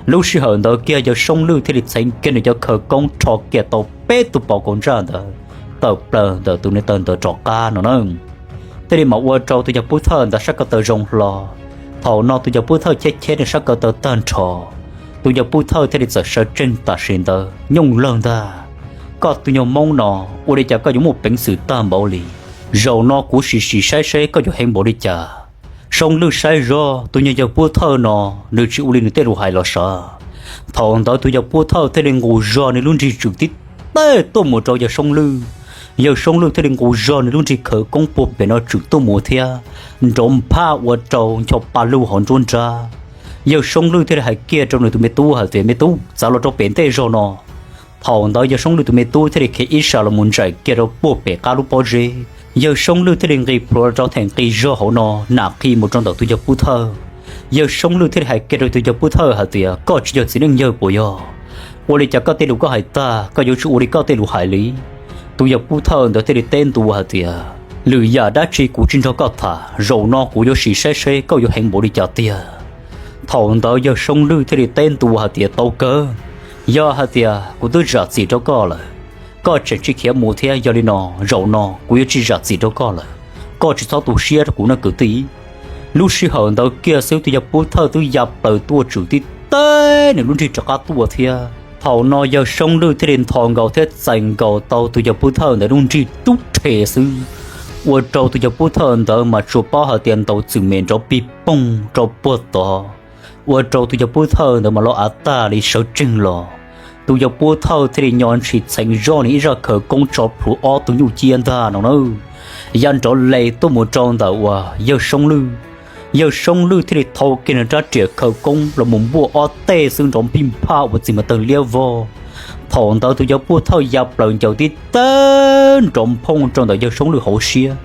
Lub sij hawm ntawd kiag yawg Soob Lwj thiaj li txheev kiag nws cov khawv koob rho kiag tau peb tug pos kaus ntsaj ntawd tawm plaws ntawm tus neev taw ntawd rov qab no na. thiaj li mam ua rau tus yawg pub thawj ntawd sab ko taw zoo hlo. Thaum no tus yawg pub thawj cheb cheb nws sab ko taw tag nrho, tus yawg pub thawj thiaj li txawm sawv tsees tam sim ntawd nyooj lawg ntag. Koj tus nyuag Hmoob no, ua li cas koj yuav muaj peev xwm tag npaum li? Zaum no kuv sim sim saib seb koj yuav heev npaum li cas. Soob Lwj saib zoj tus nyuag yawg pub thawj no, nws tsis ua li nws tej lus hais los sav. Thaum ntawd tus yawg pub thawj thiaj li nqus zog nws lub nrig tswm tib teg tuaj mus rau yawg Soob Lwj. Yawg Soob Lwj thiaj li nqus zog nws lub nrig khawv koob puag pem no tswm tuaj mus thiab nrov nphaj ua rau ncho pa lug hauv nruab nrab. Yawg Soob Lwj thiaj li hais kiag rau nws tus me tub hais tias, Me tub, txav los rau pem ntej zog no. Thaum ntawd yawg Soob Lwj tus me tub thiaj li khiav ib sab los mus ntsais kiag rau puag pem qab lub pob zeb. Yawg Soob Lwj thiaj li nqis plhuav rau them nqis zog hauv no, nam qhi mus rau ntawm tus yawg pub thawj. Yawg Soob Lwj thiaj li hais kiag rau tus yawg pub thawj hais tias, Koj tsis yog txiv neej yawg puas yog? Ua li cas koj tej lus koj hais tag koj yuav tsis ua li koj tej lus hais li? Tus yawg pub thawj ntawd thiaj li teb ntua hais tias, Lwm yam dab tsi kuv tsis nrog koj tham, zaum no kuv yuav sim saib seb koj yuav heev npaum li cas tiag. Thaum ntawd yawg Soob Lwj thiaj li teb ntua hais tias, Tau kawg, yog hais tias kuv twb zam txim rau koj lawm, koj tseem tsis khiav mus thiab, yog li no, zaum no kuv yuav tsis zam txim rau koj lawm. Koj tsis txhob tu siab rau kuv nawb kwv tij. Lub sij hawm ntawd kiag xwb tus yawg pub thawj twb ya plaws tuaj tswm tib teg nws lub nrig rov qab tuaj thiab. Thaum no yawg Soob Lwj thiaj li ntho nkaus thiab txais nkaus tau tus yawg pub thawj ntawd lub nrig tub rhe xwb, ua rau tus yawg pub thawj ntawd mas tsuas paub hais tias ntaus txwm mem nrov pig poog rau puag tod, ua rau tus yawg pub thawj ntawd mas los av tag li sawv tsees los. Tus yawg pub thawj thiaj li nyo ntshis txheev zoj nws ib zaj khawv koob tso plhuav ob tug nyuj ciab ntag no na, ya nrov le tuaj mus rau ntawm uas yawg Soob Lwj. Yawg Soob Lwj thiaj li thau kiag nws rab riam khawv koob los mus npuaj ob teg xwb nrov nphij nphaj ua txiv mas tawg liab vog. Thaum ntawd tus yawg pub thawj ya plaws ncaws tib teg nrov nphooj rau ntawm yawg Soob Lwj hauv siab,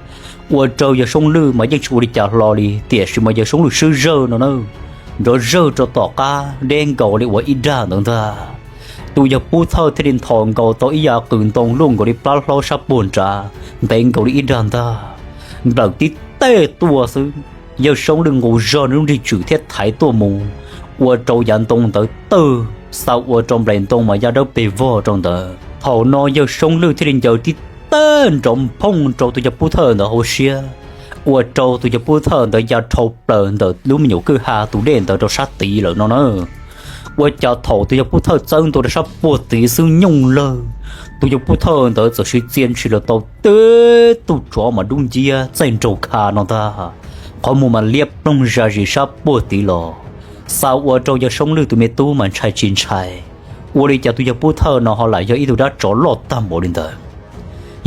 ua rau yawg Soob Lwj mas yeej tsis ua li cas hlo li, tiam sis mas yawg Soob Lwj swb zawg no na, nrov zawg rau tom qab deb nkaus li uas ib dag ntawd ntag. Tus yawg pub thawj thiaj li nthos nkaus tau ib yav qws ntoo luaj nkaus li plab hlaub sab puag nrad, ntev nkaus li ib dag ntag, nplawm tib teg tuaj xwb. Yawg Soob Lwj nqus zog nws lub nrig tswm thiab thaiv tuaj mus, ua rau yav ntoo ntawd tawg, xa ua rau nplaim ntoo mas ya dawb pes vog rau ntawd. Thaum no yawg Soob Lwj thiaj li ncaws tib teg nrov nphooj rau tus yawg pub thawj ntawd hauv siab, ua rau tus yawg pub thawj ntawd ya dhau plaws ntawm lub me nyuam kwj ha tus dej ntawd rau sab tid lawm no na. Ua cas thaum tus yawg pub thawj txawb ntua rau sab puag tid xwb nyooj lawg, tus yawg pub thawj ntawd txawm siv txia ntshis los tau tib tug tsov mas dub nciab txaij nraug kha no ntag, qhov muag mas liab ploog zam zis sab puag tid los, xa ua rau yawg Soob Lwj tus me tub mas ntshai tsis ntshai, ua li cas tus yawg pub thawj no ho lam yog ib tug dab tsov loj tag npaum li ntawd.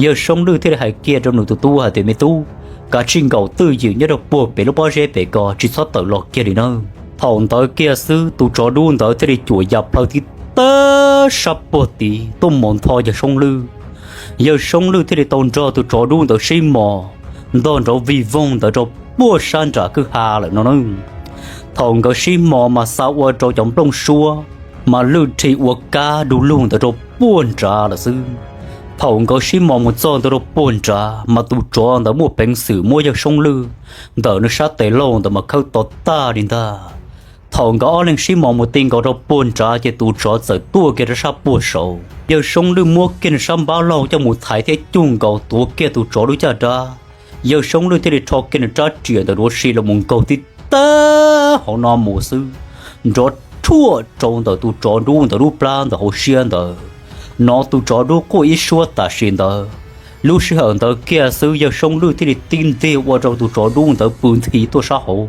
Yawg Soob Lwj thiaj li hais kiag rau nws tus tub hais tias, Me tub, kav tsij nkaum twj ywm nyob rau puag pem lub pob zeb pem ko, tsis txhob tawm los kiag li nawb. Thaum ntawd kiag xwb tus tsov dub ntawd thiaj li cuam ya plhaw tib tawg sab puag tid tuaj mus ntho yawg Soob Lwj. Yawg Soob Lwj thiaj li tau nrog tus tsov dub ntawd sib mos ntog nrov vij voog ntawd rau puag sab nram kwj ha lawm no na. Thaum nkawd sib mos mas xa ua rau cov nplooj suab mas lwj rhi ua kab du lug ntawd rau puag nrad lawm xwb. Thaum nkawd sib mos mus txog ntawd rau puag nrad mas tus tsov ntawd muaj peev xwm muab yawg Soob Lwj ntawm nws sab tes laug ntawd mas khawb to tag li ntag. Thaum nkawd ob leeg sib mos mus ti nkaus rau puag nrad ces tus tsov txawm tuaj kiag rau sab puag saud. Yawg Soob Lwj muab kiag nws sab npab laug coj mus thaiv thiab cuj nkaus tuav kiag tus tsov lub caj dab. Yawg Soob Lwj thiaj li rho kiag nws rab riam ntawm duav si los mus nkaug tib tawg hauv no mus xwb, nrov rhuaj rau ntawm tus tsov dub ntawd lub plab ntawm hauv siab ntawd. Nov tus tsov dub quaj ib suab tam sim ntawd. Lub sij hawm ntawd kiag xwb yawg Soob Lwj thiaj li tib ntig ua rau tus tsov dub ntawd pw nthi tuaj sab hauv.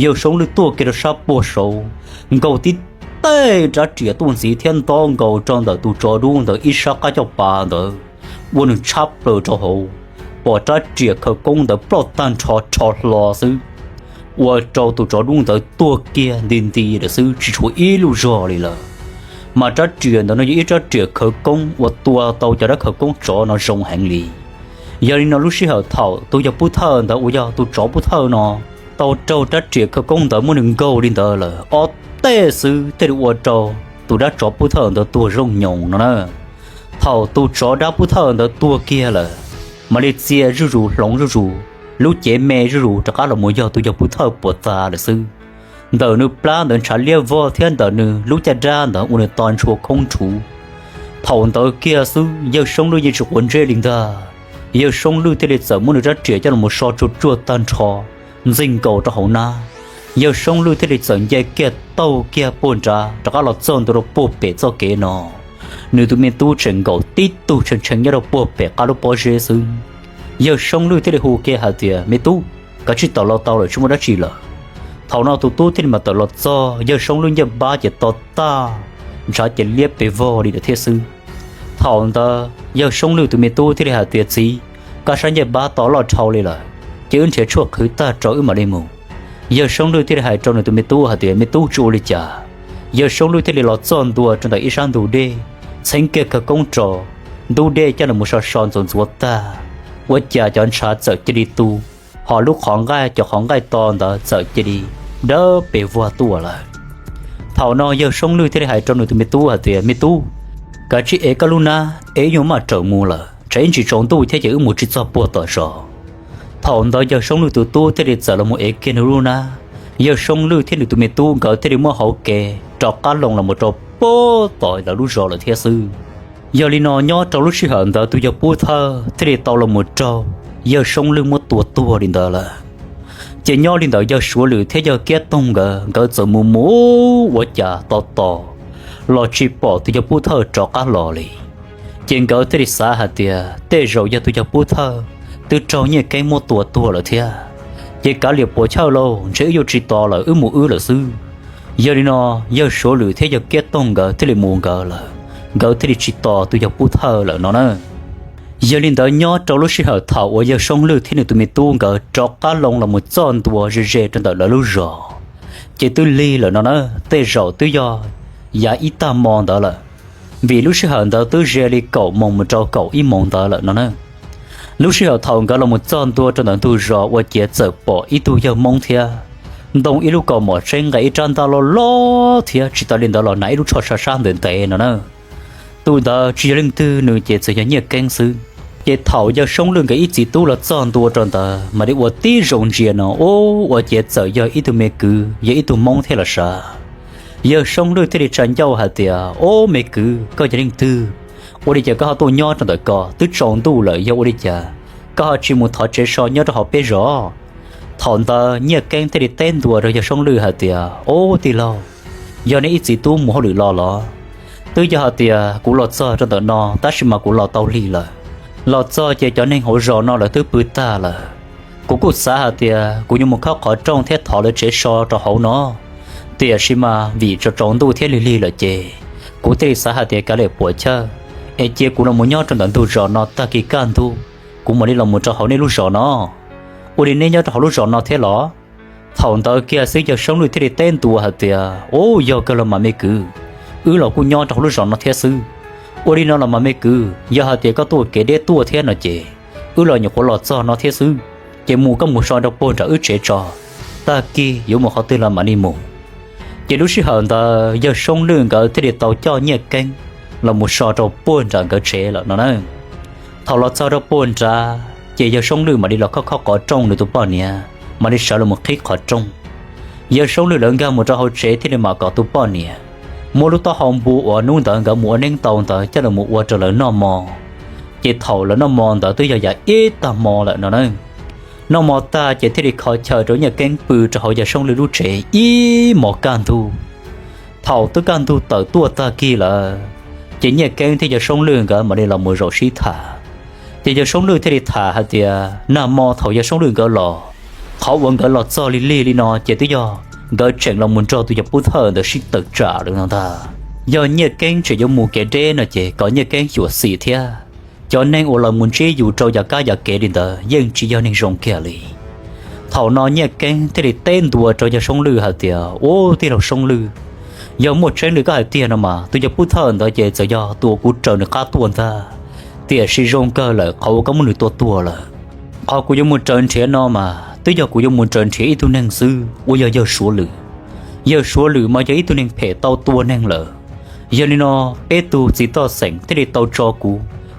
Yawg Soob Lwj tuaj kiag rau sab puag saud, nkaug tib teg rab riam tuaj ntxiv thiab ntob nkaus rau ntawm tus tsov dub ntawd ib sab qab caj pas ntawd, ua nws tshab plaws rau hauv, pom rab riam khawv koob ntawd ploj tag nrho rho hlo xwb, ua rau tus tsov dub ntawd tuag kiag nti nti lawm xwb tsis tshuav ib lub zog li lawm. Mas rab riam ntawd no yog ib rab riam khawv koob uas tua tau cov dab khawv koob tsov no zoo heev li. Yog li no lub sij hawm thaum tus yawg pub thawj ntawd uas yog tus tsov pub thawj no tau raug rab riam khawv koob ntawd muab nws nkaug li ntawd lawm ob teg xwb thiaj li ua rau tus dab tsov pub thawj ntawd tuag zoo nyoos no na. Thaum tus tsov dab pub thawj ntawd tuag kiag lawm, mam li txia zuj zus hloov zuj zus, lub cev me zuj zus rov qab los mus yog tus yawg pub thawj puas tas lawm xwb. Ntawm nws plab ntawd ntshav liab vog thiab ntawm nws lub caj dab ntawd ua nws to ntshua khoob nrhuv. Thaum ntawd kiag xwb yawg Soob Lwj yeej tsis quav ntsej li ntag, Yawg Soob Lwj thiaj li txawm muab nws rab riam coj los so tsuag tsuag tag nrho, ntxig nkaus rau hauv nab. Yawg Soob Lwj thiaj li txawm nce kiag taug kiag puag nrad rov qab los txog ntua rau puag pem txoj kev no. Nws tus me tub tseem nkaum tib tug tshee tshee nyob rau puag pem qab lub pob zeb xwb. Yawg Soob Lwj thiaj li hu kiag hais tias, Me tub, kav tsij tawm los tau lawm, tsis muaj dab tsi lawm. Thaum no tus tub thiaj li mam tawm los txog, yawg Soob Lwj ncej npab ces to tag, ntshav ces liab pes vog li lawm thiab xwb. Thaum ntawd yawg Soob Lwj tus me tub thiaj li hais tias, Txiv, koj sab ncej npab to loj dhau li lawm, ces wb nrhiav tshuaj qhwv tag rau wb mam li mus. Yawg Soob Lwj thiaj li hais rau nws tus me tub hais tias, Me tub, tsis ua li cas. Yawg Soob Lwj thiaj li los txog ntua rau ntawm ib sab ntug dej, txheeb kiag khawv koob rau, ntug dej coj los so so ntxuav ntxuav tag, ua cas cov ntshav txawm cia li tu, hos lub qhov nqaij, cov qhov nqaij to ntawd txawm cia li dawb pes vog tuaj lawm. Thaum no yawg Soob Lwj thiaj li hais rau nws tus me tub hais tias, Me tub, kav tsij ev koj lub nab, es wb yuav maj raws mus lawm, tsam ib ntsis tsaus ntuj thiab ces wb mus tsis txog puag tom zos. Thaum ntawd yawg Soob Lwj tus tub thiaj li txawm los mus ev kiag nws lub nab. Yawg Soob Lwj thiab nws tus me tub nkawd thiaj li muab hauv kev rov qab loo los mus rau puag tom lawv lub zos lawm thiab xwb. Yog li no nyob rau lub sij hawm ntawd tus yawg Pub Thawj thiaj li tau los mus raug yawg Soob Lwj muab tua tuag li ntawd lawm. Ces nyob li ntawd yawg Suav Lwm thiab yawg Kiab Toog nkawd, nkawd txawm mus mus ua cas tos tos los tsis pom tus yawg Pub Thawj rov qab los li. Ces nkawd thiaj li xav hais tias tej zaum yog tus yawg Pub Thawj twb raug Nyiaj Keeb muab tua tuag lawm thiab. Ces kav liam puas chawj lauj, ntshe wb yuav tsis tos lawm, wb mus wb lawm xwb. Yog li no yawg Suav Lwm thiab yawg Kiab Toog nkawd thiaj li mus nkawd lawm, nkawd thiaj li tsis tos tus yawg Pub Thawj lawm no na. Yog li ntawd nyob rau lub sij hawm thaum uas yawg Soob Lwj thiab nws tus me tub nkawd rov qab loo los mus txog ntua ze ze rau ntawm lawv lub zos, ces twb lig lawm no na, tej zaum twb yog yav ib tag hmo ntawd lawm, vim lub sij hawm ntawd twb ze li kaum moos mus rau kaum ib moos ntawd lawm no na. Lub sij hawm thaum nkawd los mus txog ntua rau ntawm ntug zos ua ciav txawm pom ib tug yawg Hmoob thiab ntoo ib lub kaus mom tseeb nqa ib rab ntaj loj loj thiab tsis tas li ntawd los hnav ib lub tsho sab sab ntev ntev no na. Tus ntawd tsis yog leej twg nws ces txawm yog Nyiaj Keeb xwb. Ces thaum yawg Soob Lwj nkawd ib txiv tub los txog ntua rau ntawd mam li ua tib zoo ntsia no ua ciav txawm yog ib tug me kwv, yog ib tug Hmoob thiab los sav. Yawg Soob Lwj thiaj li tsa ncauj hais tias, Ob, me kwv, koj yog leej twg? Ua li cas koj ho tuaj nyob rau ntawm ko? Twb tsaus ntuj lawm, yog ua li cas koj ho tsis mus thov tsev so nyob rau hauv peb zos? Thaum ntawd Nyiaj Keeb thiaj li teb ntua rau yawg Soob Lwj hais tias, Ob, tij laug, yog nej ib txiv tub mus hauj lwm los los? Twb yog hais tias kuv los txog rau ntawm no tab sis mas kuv los tau lig lawm. Los txog ces cov neeg hauv zos no lawv twb pw tag lawm. Kuv kuj xav hais tias kuv yuav mus khob qhov rooj thiab thov lawv tsev so rau hauv no, tiam sis mas vim tsaus tsaus ntuj thiab lig lig lawm ces kuv thiaj li xav hais tias kav liam puas chawj, es cia kuv los mus nyob rau ntawm ntug zos no tag kis kaj ntug, kuv mam li los mus rau hauv nej lub zos no. Ua li neb nyob rau hauv lub zos no thiab los? Thaum ntawd kiag xwb yawg Soob Lwj thiaj li teb ntua hais tias, Ub, yog kawg los mas me kwv, wb los kuj nyob rau hauv lub zos no thiab xwb. Ua li no los mas me kwv, yog hais tias koj tuaj kev deb tuaj thiab no ces wb los nyuam qhuav los txog no thiab xwb, ces mus koj mus so rau puag nram wb tsev tso, tag kis yuav mus qhov twg los mam li mus. Ces lub sij hawm ntawd yawg Soob Lwj nkawd thiaj li tau coj Nyiaj Keeb los mus so rau puag nram nkawd tsev lawm no na. Thaum los txog rau puag nrad ces yawg Soob Lwj mam li los khob khob qhov rooj nws tus poj niam, mam li sawv los mus qhib qhov rooj. Yawg Soob Lwj lawv nkag mus rau hauv tsev thiaj li mam kom tus poj niam muab lub taub hau npu uas hnub ntawd nkawd mus ua neeb tau ntawd coj los mus ua rau lawv noj mov. Ces thaum lawv noj mov ntawd twb yog yav ib tag hmo lawm no na. Noj mov tag ces thiaj li kho chaw rau Nyiaj Keeb pw rau hauv yawg Soob Lwj lub tsev ib hmos kaj ntug. Thaum twb kaj ntug tawm tuaj tag kis lawm, ces Nyiaj Keeb thiab yawg Soob Lwj nkawd mam li los mus zaum sib tham. Ces yawg Soob Lwj thiaj li tham hais tias nag hmo thaum yawg Soob Lwj nkawd los, qhov uas nkawd los txog lig lig li no ces twb yog nkawd tseem los mus nrog tus yawg Pub Thawj ntawd sib tawm tsam lawm no ntag. Yog Nyiaj Keeb tseem yuav mus kev deb no ces kom Nyiaj Keeb xyuam xim thiab. Cov neeg uas los mus ntsib yus rau yav kab yav kev li ntawd yeej tsis yog neeg zoo kiag li. Thaum no Nyiaj Keeb thiaj li teb ntua rau yawg Soob Lwj hais tias, Ub, tij laug Soob Lwj, yog muaj tseeb li koj hais tiag no mas tus yawg Pub Thawj ntawd ces txawm yog tus uas kuv raws nws qab tuaj ntag, tiam sis zoo kawg lawm qhov uas koj muab nws tua tuag lawm. Qhov kuv yuav mus raws nrhiav no mas twb yog kuv yuav mus raws nrhiav ib tug neeg xwb uas yog yawg Suav Lwm. Yawg Suav Lwm mas yog ib tug neeg phem tau tua neeg lawm. Yog li no, peb tug txiv toj xeem thiaj li tau tso kuv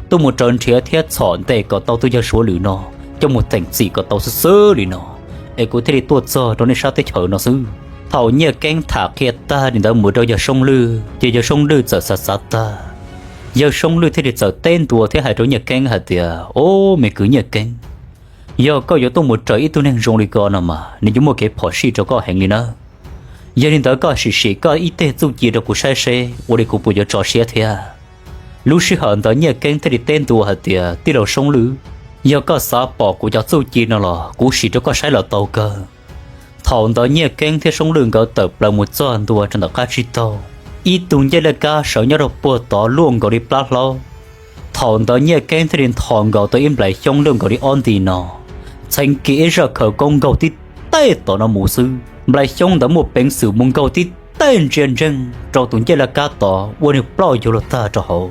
tuaj mus raws nrhiav thiab txhom ntes kom tau tus yawg Suav Lwm no coj mus teem txim kom tau xwb xwb li no, es kuv thiaj li tuaj txog rau nej sab teb chaws no xwb. Thaum Nyiaj Keeb tham qhia tag li ntawd mus rau yawg Soob Lwj ces yawg Soob Lwj txawm xav xav tag, Yawg Soob Lwj thiaj li txawm teb ntua thiab hais rau Nyiaj Keeb hais tias, Ob, me kwv Nyiaj Keeb, yog koj yuav tuaj mus raws ib tug neeg zoo li ko no mas nws yuav muaj kev phom sij rau koj heev li nawb. Yog li ntawd koj sim sim koj ib teg txuj ci rau kuv saib seb ua li kuv puas yuav tso siab thiab. Lub sij hawm ntawd Nyiaj Keeb thiaj li teb ntua hais tias, Tij laug Soob Lwj, yog koj xav pom kuv cov txuj ci no los kuv sim rau koj saib los tau kawg. Thaum ntawd Nyiaj Keeb thiab Soob Lwj nkawd tawm plaws mus txog ntua rau ntawm qab tsib taug, ib tug ncej laj kab sawv nyob rau puag tod luaj nkaus li plab hlaub. Thaum ntawd Nyiaj Keeb thiaj li nthos nkaus tau ib nplais xyoob luaj nkaus li ob nti no, txheev kiag ib zaj khawv koob nkaug tib teg tom no mus xwb, nplais xyoob ntawd muaj peev xwm mus nkaug tib teg ntsia ntseeg rau tus ncej laj kab tod ua nws ploj yuav luag tag rau hauv.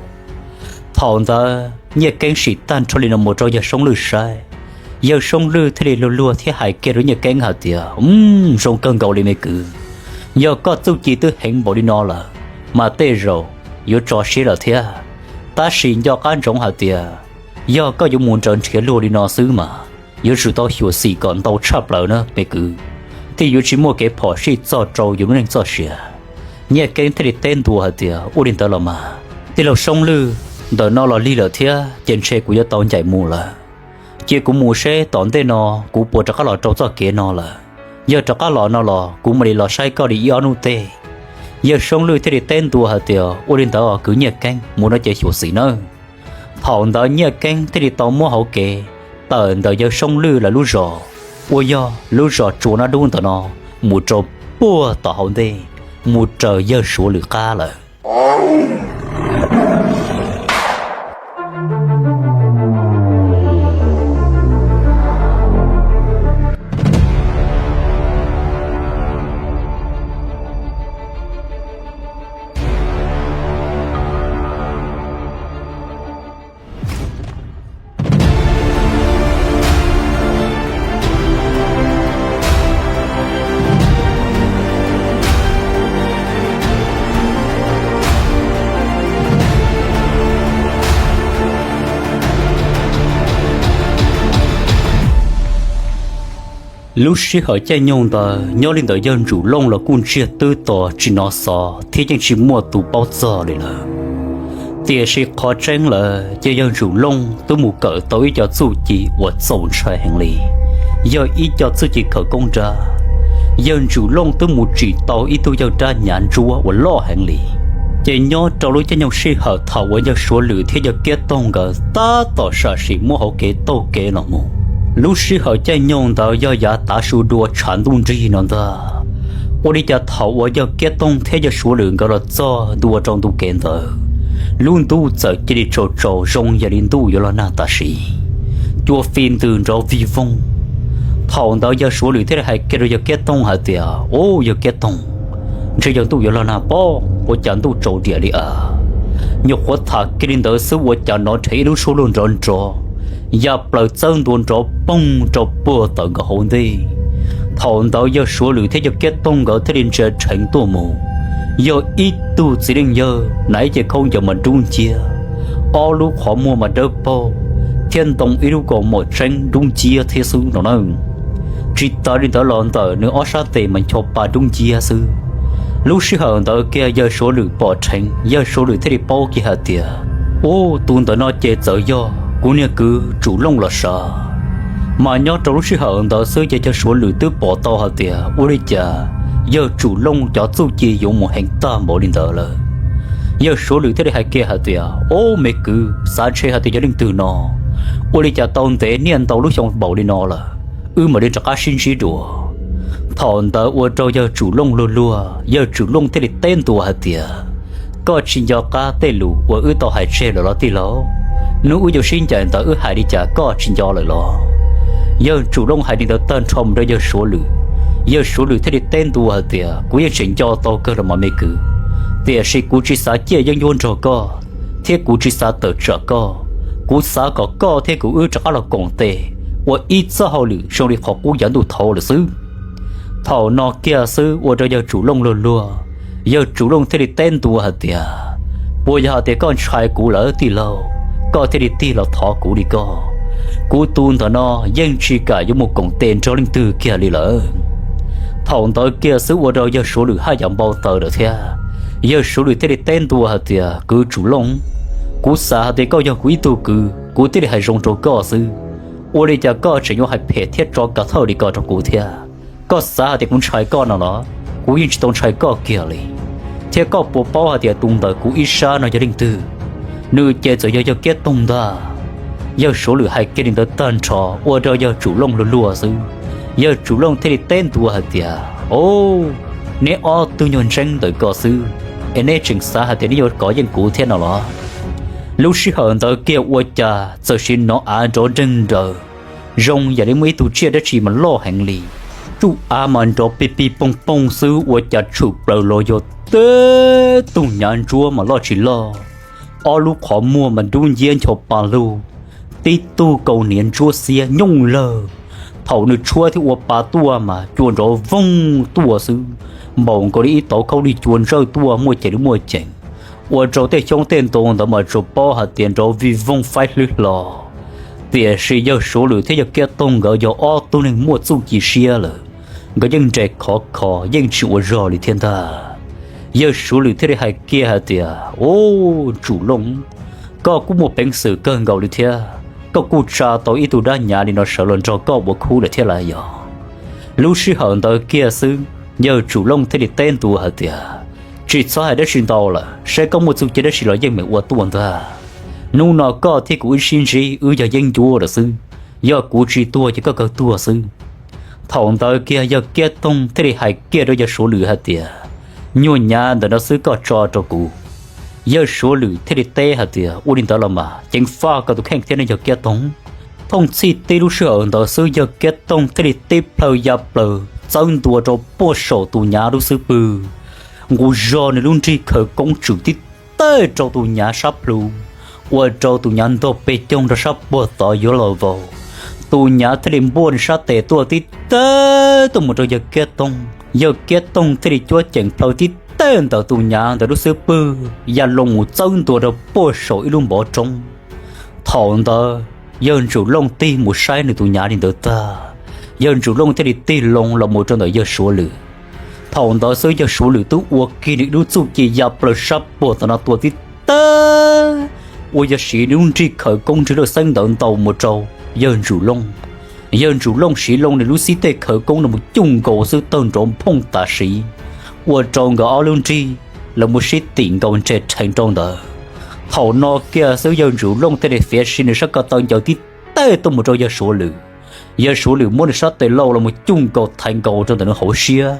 Thaum ntawd Nyiaj Keeb sim tag nrho li no mus rau yawg Soob Lwj saib, yawg Soob Lwj thiaj li luag luag thiab hais kiag rau Nyiaj Keeb hais tias, Zoo kawg nkaus li me kwv, yog koj txuj ci twb heev npaum li no lawm mas tej zaum yuav tso siab lawm thiab. Tab sis nco qab ntsoov hais tias yog koj yuav mus nrawm nrhiav luag li no xwb mas yuav tsum tau xyuam xim kom ntau tshaj plaws na me kwv, thiaj yuav tsis muaj kev phom sij txog rau yus lub neej txoj sia. Nyiaj Keeb thiaj li teb ntua hais tias, Ua li ntawd los mas, tij laug Soob Lwj, ntawm no los lig lawm thiab ces ntshe kuv yuav tau ncaim mus lawm. Cia kuv mus seb tom ntej no kuv puas rov qab los rau txoj kev no lawm. Yog rov qab los no los kuv mam li los saib koj li ib ob hnub tej. Yawg Soob Lwj thiaj li teb ntua hais tias, Ua li ntawd os kwv Nyiaj Keeb, mus no ces xyuam xim nawb. Thaum ntawd Nyiaj Keeb thiaj li tau muab hauv kev tawm ntawm yawg Soob Lwj lawv lub zos, uas yog lub zos Tsua Nab Dub ntawm no, mus rau puag tom hauv ntej, mus raws yawg Suav Lwm qab lawm. Lub sij hawm caij nyoog ntawd nyob li ntawd yawg Ntsum Looj los kuj ntsiag twb to tsis hnov xov thiab yeej tsis muaj tus paub txog li lawm. Tiam sis qhov tseeb lawm ces yawg Ntsum Looj twb mus kawm tau ib co txuj ci uas txaus ntshai heev li, yog ib co txuj ci khawv koob nrab. Yawg Ntsum Looj twb mus tsim tau ib tug yawg rab hnyav ntsuab uas loj heev li. Ces nyob rau lub caij nyoog sij hawm thaum uas yawg Suav Lwm thiab yawg Kiab Toog nkawd tab tom sam sim muab hauv kev taug kev los mus, lub sij hawm caij nyoog ntawd yog yav tav su dua tshav ntuj nrig no ntag. Ua li cas thaum uas yawg Kiab Toog thiab yawg Suav Lwm nkawd los txog ntua rau ntu kev ntawd, lub ntuj txawm cia li tsaus tsaus zoo yam li ntuj yuav los nag tam sim, cua fi ntws nrov vig voog. Thaum ntawd yawg Suav Lwm thiaj li hais kiag rau yawg Kiab Toog hais tias, Ub, yawg Kiab Toog, ntshe yog ntuj yuav los nag pob, ua cas ntuj tsaus diam li a? Nyuam qhuav tham kiag li ntawd xwb ua cas hnov rhev ib lub suab luag nrov nrov ya plaws txawb ntua nrov poog rau puag tawm nkaus hauv ntej. Thaum ntawd yawg Suav Lwm thiab yawg Kiab Toog nkawd thiaj li ntsia dheev tuaj mus, yog ib tug txiv neej yawg hnav ib ce khaub ncaws mas dub nciab, ob lub qhov muag mas dawb paug, thiab ntoo ib lub kaus mom tseeb dub nciab thiab xwb no na. Tsis tas li ntawd los ntawm nws ob sab tes mas ncho pa dub nciab xwb. Lub sij hawm ntawd kiag yawg Suav Lwm pom dheev, yawg Suav Lwm thiaj li paub kiag hais tias, Ub, tus ntawm no ces txawm yog kuv niag kwv Tsum Looj los sav. Mas nyob rau lub sij hawm ntawd xwb ces yawg Suav Lwm twb pom tau hais tias ua li cas yawg Tsum Looj cov txuj ci yuav mus heev tag npaum li ntawd lawm. Yawg Suav Lwm thiaj li hais kiag hais tias, Ub, me kwv, xav ntshe hais tias yog leej twg no, ua li cas tau ntev niaj ntau lub xyoo npaum li no lawm, wb mam li rov qab sib ntsib dua. Thaum ntawd ua rau yawg Tsum Looj luag luag, yawg Tsum Looj thiaj li teb ntua hais tias, Koj tsis nco qab tej lus uas wb tau hais tseg lawm los tij laug? Hnub wb yuav sib ncaim ntawd wb hais li cas koj tsis nco lawm los? Yawg Tsum Looj hais li ntawd tag nrho mus rau yawg Suav Lwm, yawg Suav Lwm thiaj li teb ntua hais tias, Kuv yeej tseem nco tau kawg los mas me kwv, tiam sis kuv tsis xav ciaj yeeb ncuab nrog koj, thiab kuv tsis xav tawm tsam koj. Kuv xav kom koj thiab kuv wb rov qab los koom tes ua ib txoj hauj lwm zoo li qhov qub yav ntuj thaud lawm xwb. Thaum no kiag xwb ua rau yawg Tsum Looj luag luag, yawg Tsum Looj thiaj li teb ntua hais tias, Puas yog hais tias koj ntshai kuv lawm tij laug, koj thiaj li tig los thov kuv li koj? Kuv tus ntawm no yeej tsis kam yuav mus koom tes nrog leej twg kiag li lawm. Thaum ntawd kiag xwb ua rau yawg Suav Lwm haj yam npau taws lawm thiab. Yawg Suav Lwm thiaj li teb ntua hais tias, Kwv Tsum Looj, Kuv xav hais tias koj yog kuv ib tug kwv, kuv thiaj li hais zoo rau koj xwb. Ua li cas koj tseem yuav hais phem thiab tso kav thawj li ko rau kuv thiab? Koj xav hais tias kuv ntshai koj no los? Kuv yeej tsis tau ntshai koj kiag li. Thiab koj puas paub hais tias tus ntawm kuv ib sab no yog leej twg? Nws ces txawm yog yawg Kiab Toog ntag. Yawg Suav Lwm hais kiag li ntawd tag nrho ua rau yawg Tsum Looj luag luag xwb. Yawg Tsum Looj thiaj li teb ntua hais tias, Au, neb ob tug nyuag ntseeb ntawm ko xwb, es neb tseem xav hais tias neb yuav kov yeej kuv thiab no los? Lub sij hawm ntawd kiag ua cas txawm sim hnov av nrov nreeg nraws, zoo yam li muaj ib tug tsiaj dab tsi mas loj heev li. Tsuj av mas nrov pig pig poog poog xwb ua cas tshwm plaws los yog tib tug nyav ntsuab mas loj tsis loj, ob lub qhov muag mas dub nciab ncho pa lug, tib tug kaus hniav ntsuab xiab nyooj lawg. Thaum nws tshuab thiab ua pa tuaj mas cua nrov voog tuaj xwb, npaum nkaus li ib tauv khaub lig cua ntsawj tuaj muaj ceem li muaj ceem, ua rau tej xyoob tej ntoo ntawd mas tsuas paub hais tias nrov vij voog faib hlwb hlo. Tiam sis yawg Suav Lwm thiab yawg Kiab Toog nkawd yog ob tug neeg muaj txuj ci siab lawm, nkawd yeej nres khov kho yeej tsis ua zog li thiab ntag. Yawg Suav Lwm thiaj li hais kiag hais tias, Au, Tsum Looj, koj kuj muaj peev xwm kawg nkaus li thiab, koj kuj tsa tau ib tug dab nyav li no sawv los nrog koj ua khub lawm thiab lauj yog? Lub sij hawm ntawd kiag xwb yawg Tsum Looj thiaj li teb ntua hais tias, Tsis txhob hais dab tsi ntau lawm, saib koj muaj txuj ci dab tsi los yeej meem ua tuaj ntag. Hnub no koj thiab kuv wb sib ntsib wb yog yeeb ncuab lawm xwb, yog kuv tsis tuag ces koj kawg tuag xwb. Thaum ntawd kiag yawg Kiab Toog thiaj li hais kiag rau yawg Suav Lwm hais tias, Nyuag nyav ntawm no xwb koj tso rau kuv. Yawg Suav Lwm thiaj li teb hais tias, Ua li ntawd los mas ceev faj koj tus kheej thiab ne yawg Kiab Toog. Thooj txhij tib lub sij hawm ntawd xwb yawg Kiab Toog thiaj li tib plhaw ya plaws txawb ntua rau puag saum tus nyav lub xub pwg, nqus zog nws lub nrig khawv koob tswm tib tawg rau tus nyav sab plhu, ua rau tus nyav ntog pes coog rau sab puag tod yuav los vau. Tus nyav thiaj li npuaj nws sab tes tuaj tib tawg tuaj mus rau yawg Kiab Toog. Yawg Kiab Toog thiaj li cuab ceem plhaw tib tawg ntawm tus nyav ntawm lub xub pwg ya loo mus txawb ntua rau puag saum ib lub npov roob. Thaum ntawd yawg Ntsum Looj tig mus saib nws tus nyav li ntawd tag, yawg Ntsum Looj thiaj li tig loo los mus rau ntawm yawg Suav Lwm. Thaum ntawd xwb yawg Suav Lwm twb ua kiag nws ib lub txuj ci ya plaws sab puag tom no tua tib tawg, uas yog siv nws lub nrig khawv koob nrig lawj xeeb ntawd ntaus mus rau yawg Ntsum Looj. Yawg Ntsum Looj siv loo nws lub xib tej khawv koob no mus cuj nkaus xwb tawg nrov nphooj tam sim, ua rau nkawd ob lub nrig los mus sib tim nkaus nres rheev rau ntawd. Thaum no kiag xwb yawg Ntsum Looj thiaj li fiav siv nws sab ko taw ncaws tib tawg tuaj mus rau yawg Suav Lwm. Yawg Suav Lwm muab nws sab tes laus los mus cuj nkaus thaiv nkaus rau ntawm nws hauv siab,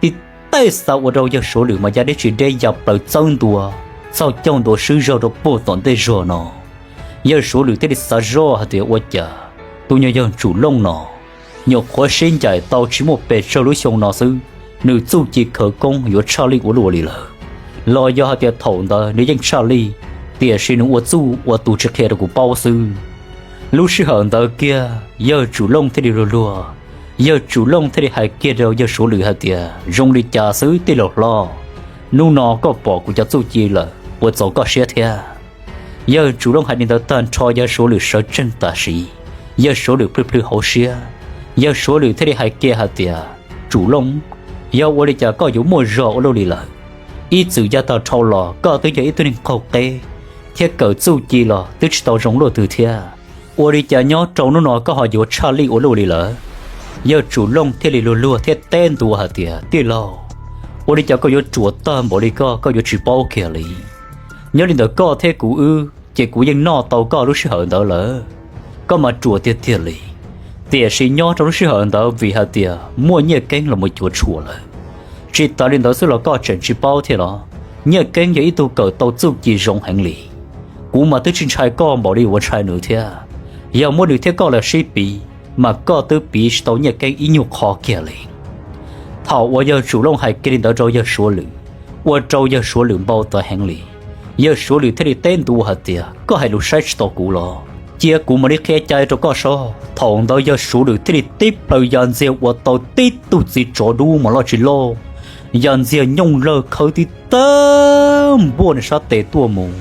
tib tawg xa ua rau yawg Suav Lwm mas ya deb tsis deb ya plaws txawb ntua, txog caug ntua swb zog rau puag tom ntej zog no. Yawg Suav Lwm thiaj li xav zoj hais tias ua cas tus nyuag yawg Ntsum Looj no nyuam qhuav sib ncaim tau tsis muaj pes tsawg lub xyoo no xwb, nws txuj ci khawv koob yuav tshaj lij ua luaj li lawm, los yog hais tias thaum ntawd nws yeej tshaj lij, tiam sis nws ua txuj ua tus tsis qhia rau kuv paub xwb. Lub sij hawm ntawd kiag yawg Tsum Looj thiaj li luag luag, yawg Tsum Looj thiaj li hais kiag rau yawg Suav Lwm hais tias, Zoo li cas xwb tij laug hlob, hnub no koj pom kuv cov txuj ci lawm puas txaus koj siab thiab? Yawg Tsum Looj hais li ntawd tag nrho yawg Suav Lwm sawv tsees tam sim, yawg Suav Lwm plhws plhws hauv siab. Yawg Suav Lwm thiaj li hais kiag hais tias, Tsum Looj, yog ua li cas koj yuav muaj zog ua luaj li lawm? Ib txwm yav tag dhau los koj twb yog ib tug neeg qaug qeb thiab kawm txuj ci los twb tsis tau zoo luaj twg thiab, ua li cas nyob rau hnub no koj ho yuav tshaj lij ua luaj li lawm? Yawg Tsum Looj thiaj li luag luag thiab teb ntua hais tias, Tij laug, ua li cas koj yuav ruam tag npaum li koj, koj yuav tsis paub kiag li? Nyob li ntawm koj thiab kuv wb ces kuv yeej noj tau koj lub sij hawm ntawd lawm, koj mas ruam tiag tiag li. Tiam sis nyob rau lub sij hawm ntawd vim hais tias muaj Nyiaj Keeb los mus cuav tshuam lawm. Tsis tas li ntawd xwb los koj tseem tsis paub thiab los? Nyiaj Keeb yog ib tug kawm tau txuj ci zoo heev li. Kuv mas twb tsis ntshai koj npaum li uas ntshai nws thiab. Yog muab nws thiab koj los sib piv mas koj twb piv tsis tau Nyiaj Keeb ib nyuag qho kiag li. Thaum uas yawg Tsum Looj hais kiag li ntawd rau yawg Suav Lwm, ua rau yawg Suav Lwm npau taws heev li. Yawg Suav Lwm thiaj li teb ntua hais tias, Koj hais lus saib tsis taus kuv los? Cia kuv mam li qhia cai rau koj sob. Thaum ntawd yawg Suav Lwm thiaj li tib plhaw ya ntxiag ua tau tib tug txiv tsov dub mas loj tsis loj, ya ntxiag nyooj lawg khawb tib tawg npuaj nws sab tes tuaj mus,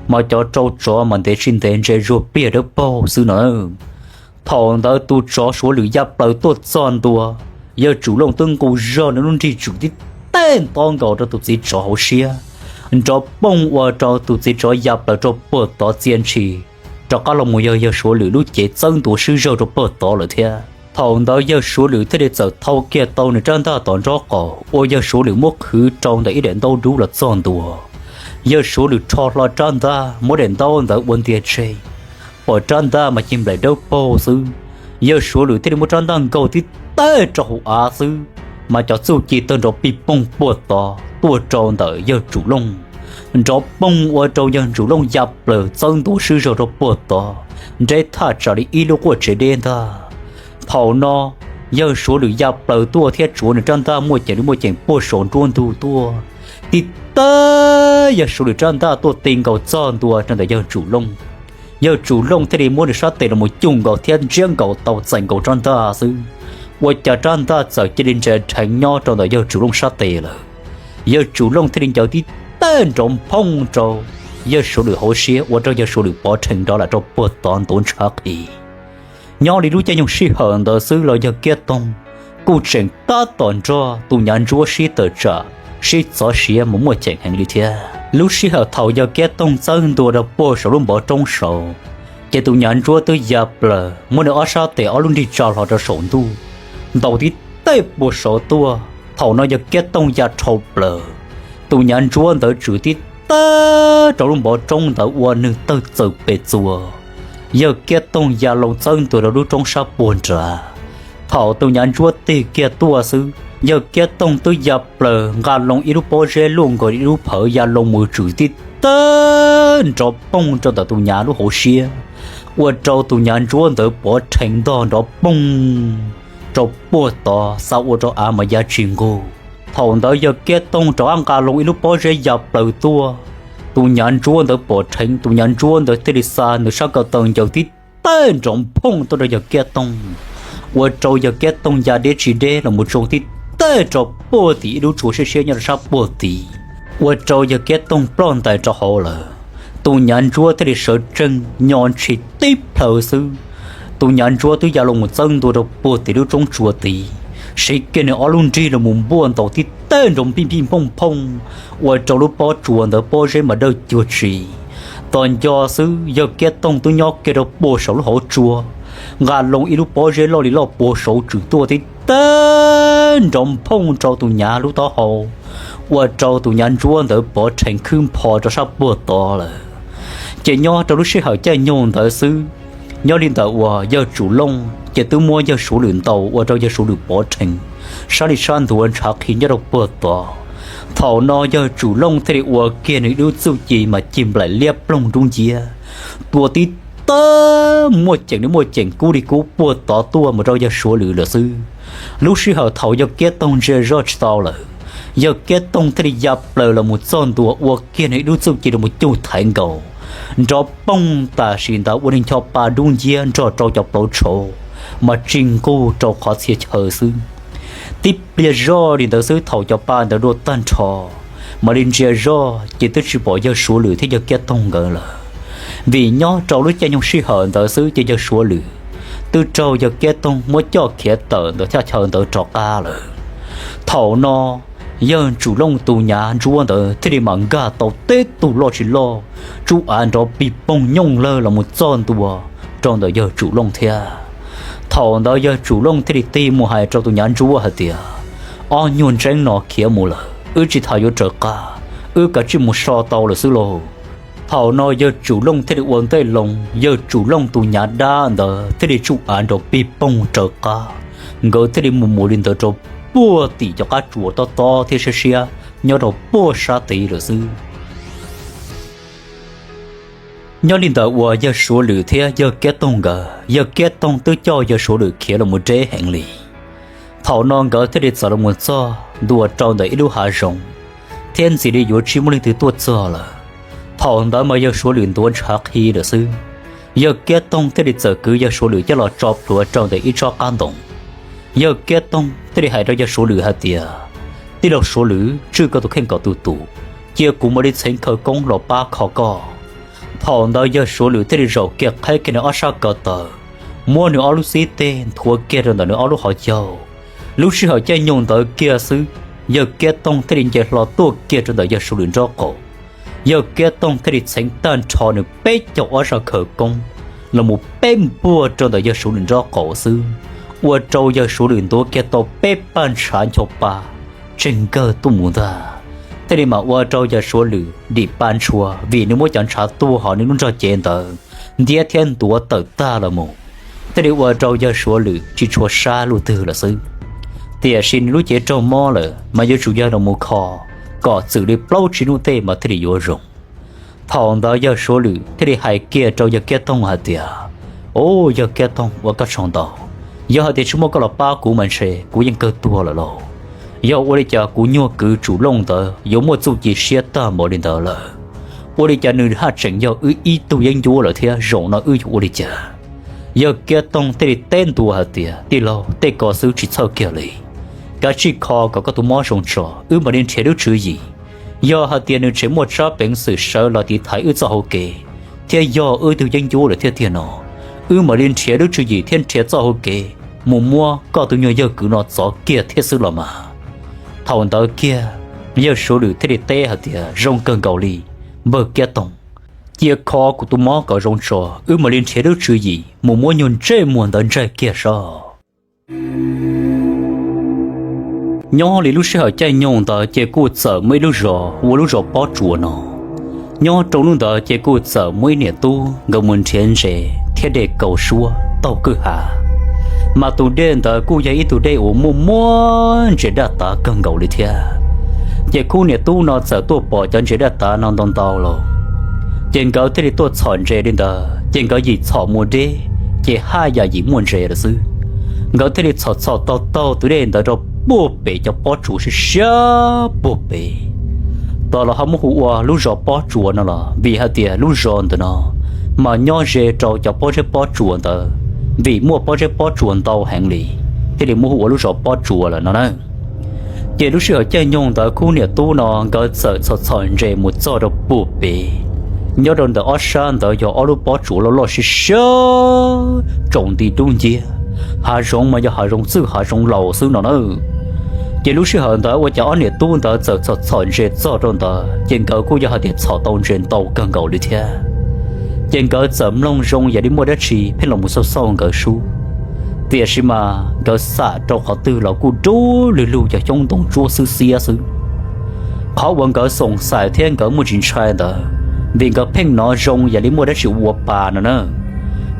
mas cov rau tsov mas ntev tsis ntev ntse zuag pliag dawb paug xwb no. Thaum ntawd tus tsov Suav Lwm ya plaws tuaj txog ntua, yawg Tsum Looj twb nqus zog nws lub nrig tswm tib teg ntob nkaus rau tus txiv tsov hauv siab, nrov pooj ua rau tus txiv tsov ya plaws rau puag tod txia ntshis, rov qab los mus yog yawg Suav Lwm lub cev txawb ntua swb zawg rau puag tod lawm thiab. Thaum ntawd yawg Suav Lwm thiaj li txawm thau kiag tau nws rab ntaj tom nraub qaum uas yawg Suav Lwm muab qhwv rau ntawm ib daim ntaub dub los txog ntua. Yawg Suav Lwm rho hlo rab ntaj muab daim ntaub ntawd ua ntiag tseg, pom rab ntaj mas cig nplaim dawb paug xwb. Yawg Suav Lwm thiaj li muab rab ntaj nkaug tib teg rau hauv av xwb, mas cov txuj ci tawg nrov pij pooj puag tod tuaj rau ntawm yawg Tsum Looj. Nrov pooj ua rau yawg Tsum Looj ya plaws txawb ntua swb zawg rau puag tod, nreb thaj tsam li ib lub quaj tsev deb ntag. Thaum no yawg Suav Lwm ya plaws tuaj thiab tsuav nws rab ntaj muaj ceem li muaj ceem puag saum nruab ntug tuaj, tib teg yawg Suav Lwm rab ntaj tuaj ti nkaus txog ntua rau ntawm yawg Tsum Looj. Yawg Tsum Looj thiaj li muab nws sab tes los mus cuj nkaus thiab ntsiab nkaus tau txais nkaus rab ntaj xwb, ua cas rab ntaj txawm cia li ntsia dheev nyob rau ntawm yawg Tsum Looj sab tes lawm. Yawg Tsum Looj thiaj li ncaws tib teg nrov nphooj rau yawg Suav Lwm hauv siab ua rau yawg Suav Lwm pov rhees nrov lam rau puag tod ntuav ntshav qhi. Nyob li lub caij nyoog sij hawm ntawd xwb los yawg Kiab Toog kuj tseem tab tom nrog tus nyav ntsuab sib tawm tsam, sib txov siav mus muaj ceem heev li thiab. Lub sij hawm thaum yawg Kiab Toog txawb ntua rau puag saum lub npov roob saud, ces tus nyav ntsuab twb ya plaws muab nws ob sab tes ob lub nrig tsa hlo rau saum ntuj, ntaus tib teg puag saud tuaj. Thaum no yawg Kiab Toog ya dhau plaws, tus nyav ntsuab ntawd tswm tib teg rau lub npov roob ntawd ua nws tawg txaws pes txuas. Yawg Kiab Toog ya loo txawb ntua rau lub roob sab puag nrad. Thaum tus nyav ntsuab tig kiag tuaj xwb, yawg Kiab Toog twb ya plaws nqa loo ib lub pob zeb luaj nkaus li ib lub phawv ya loo mus tswm tib teg nrov pooj rau ntawm tus nyav lub hauv siab, ua rau tus nyav ntsuab ntawd pov rhees ntog nrov pooj rau puag tod xa ua rau av mas ya tsis nqug. Thaum ntawd yawg Kiab Toog rov qab nqa loo ib lub pob zeb ya plaws tuaj. Tus nyav ntsuab ntawd pom rheev, tus nyav ntsuab ntawd thiaj li xa nws sab ko taw ncaws tib teg nrov nphooj tuaj rau yawg Kiab Toog, ua rau yawg Kiab Toog ya deb tsis deb los mus tsoo tib teg rau puag tim ib lub tsua siab siab nyob rau sab puag tid, ua rau yawg Kiab Toog ploj ntais rau hauv lawm. Tus nyav ntsuab thiaj li sawv tsees nyo ntshis tib plhaw xwb. Tus nyav ntsuab twb ya los mus txawb ntua rau puag tim lub roob tsua tid, siv kiag nws ob lub nrig los mus npuaj ntaus tib teg nrov npij npij nphooj nphooj, ua rau lub pob tsua ntawd pob zeb mas dawj cuag tsi. Tos nco xwb yawg Kiab Toog twb nyob kiag rau puag saum lub hauv tsua, nqa loo ib lub pob zeb loj li loj puag saud tswm tuaj tib teg nrov nphooj rau tus nyav lub taub hau, ua rau tus nyav ntsuab ntawd pov rhees khwb npho rau sab puag tod lawm. Ces nyob rau lub sij hawm caij nyoog ntawd xwb, nyob li ntawm uas yawg Tsum Looj ces twb muab yawg Suav Lwm ntaus ua rau yawg Suav Lwm pov rhees, sab li sab ntuav ntshav qhi nyob rau puag tod. Thaum no yawg Tsum Looj thiaj li ua kiag nws ib lub txuj ci mas cig nplaim liab ploog dub nciab, tua tib teg muaj ceem li muaj ceem kub li kub puag tod tuaj mus rau yawg Suav Lwm lawm xwb. Lub sij hawm thaum yawg Kiab Toog ntsia zoj tsis tau lawm, yawg Kiab Toog thiaj li ya plaws los mus txog ntua ua kiag nws ib lub txuj ci los mus cuj thaiv nkaus, nrov pooj tam sim ntawd ua li ncho pa dub nciab nrog rau cov plauv tshauv mas tsis nqug rau qhov txhia chaw xwb. Tib pliag zoj li ntawd xwb thaum cov pa ntawd dua tag nrho, mam li ntsia zoj ces twb tsis pom yawg Suav Lwm thiab yawg Kiab Toog nkawd lawm. Vim nyob rau lub caij nyoog sij hawm ntawd xwb ces yawg Suav Lwm twb raug yawg Kiab Toog muab coj khiav tawm ntawm thaj chaw ntawd rov qab lawm. Thaum no yawg Tsum Looj tus nyav ntsuab ntawd thiaj li mam nkag tau teb tug loj tsis loj, tsuj av nrov pij poog nyooj lawg los mus txog ntua rau ntawm yawg Tsum Looj thiab. Thaum ntawd yawg Tsum Looj thiaj li tig mus hais rau tus nyav ntsuab hais tias, ob nyuag ntseeb no khiav mus lawm, wb tsis tas yuav raws qab, wb kav tsij mus so tau lawm xwb lauj. Thaum no yawg Tsum Looj thiaj li ua ntej loo, yawg Tsum Looj tus nyav dab ntawd thiaj li tsuj av nrov pij poog raws qab. Nkawd thiaj li mus mus li ntawd rau puag tim cov qab tsuas tob tob thiab siab siab nyob rau puag sab tid lawm xwb. Nyob li ntawd uas yawg Suav Lwm thiab yawg Kiab Toog nkawd, yawg Kiab Toog twb coj yawg Suav Lwm khiav los mus deb heev li. Thaum no nkawd thiaj li txawm los mus txog ntua rau ntawm ib lub hav zoov, thiab ntxim li yuav tsis muaj leej twg tuaj txog lawm. Thaum ntawd mas yawg Suav Lwm ntuav ntshav qhi lawm xwb. Yawg Kiab Toog thiaj li txawm kwv yawg Suav Lwm coj los tso plhuav rau ntawm ib tsob qab ntoo. Yawg Kiab Toog thiaj li hais rau yawg Suav Lwm hais tias, tij laug Suav Lwm, tswj koj tus kheej kom tus tus, cia kuv mam li txheev khawv koob los pab kho koj. Thaum ntawd yawg Suav Lwm thiaj li zaum kiag qheb kiag nws ob sab ko taw, muab nws ob lub xib teg nthuav kiag rau ntawm nws ob lub hauv caug. Lub sij hawm caij nyoog ntawd kiag xwb, yawg Kiab Toog thiaj li nce hlo tuaj kiag rau ntawm yawg Suav Lwm nraub qaum, Yawg Kiab Toog thiaj li txheev tag nrho nws peb caug ob zaj khawv koob los mus peb npuaj rau ntawm yawg Suav Lwm nraub qaum xwb, ua rau yawg Suav Lwm ntuav kiag tau peb paj ntshav ncho pa tseg nkawg tuaj mus ntag. Thiaj li mam ua rau yawg Suav Lwm dim pa ntshua vim nws muab cov ntshav tua hauv nws lub nrog cev ntawd ntiab thiab ntuav tawm tag los mus, thiaj li ua rau yawg Suav Lwm tsis tshua sab luj twg lawm xwb. Tiam sis nws lub cev raug mob lawm mas yuav tsum yog los mus kho kom txwm li plaub tsib hnub tej mas thiaj li yuav zoo. Thaum ntawd yawg Suav Lwm thiaj li hais kiag rau yawg Kiab Toog hais tias, Au, yawg Kiab Toog, ua koj tsaug ntau. Yog hais tias tsis muaj koj los pab kuv mas ntshe kuv yeej kawg tuag lawm lauj. Yog ua li cas kuv nyuag kwv Tsum Looj ntawd yuav muaj txuj ci siab tag npaum li ntawd lawm? Ua li cas nws haj tseem yog wb ib tug yeeb ncuab lawm thiab, zaum no wb yuav ua li cas? Yawg Kiab Toog thiaj li teb ntua hais tias, Tij laug, tej ko xwb tsis txhawj kiag li. Kav tsij kho kom koj tus mob zoo tso, wb mam li nrhiav lub tswv yim. Yog hais tias nws tseem muaj tsab peev xwm sawv los tiv thaiv wb txoj hauv kev, thiab yog wb tug yeeb ncuab lawm thiab tiag no, wb mam li nrhiav lub tswv yim thiab nrhiav txoj hauv kev mus muab koj tus nyuag yawg kwv no txov kiag thiab xwb los mas. Thaum ntawd kiag, yawg Suav Lwm thiaj li teb hais tias, Zoo kawg nkaus li, npawg Kiab Toog. Cia kho kuv tus mob kom zoo tso, wb mam li nrhiav lub tswv yim mus muab nyuag ntsej muag ntawd ntsaig kiag soj. Nyob li lub sij hawm caij nyoog ntawd ces kuj txawm muaj ib lub zos ua lub zos Pob Tsuas no. Nyob rau hnub ntawd ces kuj txawm muaj ib niam tub nkawd mus nrhiav ntses thiab dej kaus suab taug kwj ha. Mas tus dej ntawd kuj yog ib tug dej uas muaj muaj ntses daj tav kawg nkaus li thiab. Ces khub niam tub no txawm tuaj pom cov ntses daj tav no ntau ntau lawm, ces nkawd thiaj li tuaj txhom ntses li ntawd, ces nkawd yim txhom mus deb, ces haj yam yim muaj ntses lawm xwb. Nkawd thiaj li txhom txhom taug taug tus dej ntawd rau puag pem cov pob tsuas siab siab puag pem. Tos los ho muab hu ua lub zos Pob Tsuas no los vim hais tias lub zos ntawm no mas nyob ze rau cov pob zeb pob tsuas ntawd, vim muaj pob zeb pob tsuas ntau heev li, thiaj li muab hu ua lub zos Pob Tsuas lawm no na. Ces lub sij hawm caij nyoog ntawd khub niam tub no nkawd txawm txhom txhom ntses mus txog rau puag pem. Nyob rau ntawm ob sab ntawd yog ob lub pob tsuas loj loj siab siab tsaus nti dub nciab, hav zoov mas yog hav zoov txwj hav zoov laus xwb no na. Ces lub sij hawm ntawd ua cas ob niam tub ntawd txawm txhom txhom ntses txog rau ntawd ces nkawd kuj yog hais tias txhom tau ntses ntau kawg nkaus li thiab. Ces nkawd txawm mloog zoo yam li muaj dab tsi pheej los mus xauj xauj nkawd sub. Tiam sis mas nkawd xam rau qhov twg los kuj dub lug lug yog xyoob ntoo ntsuab xwb xiab xwb. Qhov uas nkawd xoom xaim thiab nkawd muaj tsis ntshai ntawd, vim nkawd pheej hnov zoo yam li muaj dab tsi ua pa no na.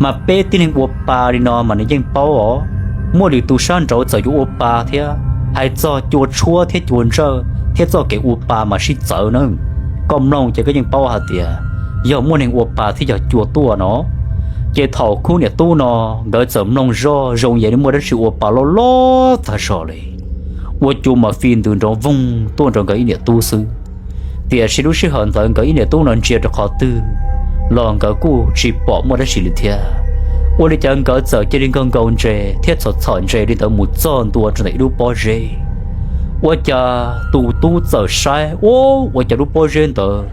Mas peb tib neeg ua pa li no mas nws yeej paub os, muaj lwm tus sab nraud txawm yuav ua pa thiab, hais txog cua tshuab thiab cua ntsawj thiab txoj kev ua pa mas sib txawv na. Koj mloog ces koj yeej paub hais tias yog muaj neeg ua pa thiab yog cua tuaj no. Ces thaum khub niam tub no nkawd txawm mloog zoj zoo yam li muaj dab tsi ua pa loj loj tag zog li, ua cas mas fij ntws nrov voog tuaj rau nkawd ib niam tub xwb. Tiam sis lub sij hawm ntawd nkawd ib niam tub no ntsia rau qhov twg los nkawd kuj tsis pom muaj dab tsi li thiab. Ua li cas nkawd txawm cia li nkaug nkaus ntses thiab txhom txhom ntses li ntawd mus txog ntua rau ntawm ib lub pob zeb. Ua cas tus tub txawm saib, ua cas lub pob zeb ntawd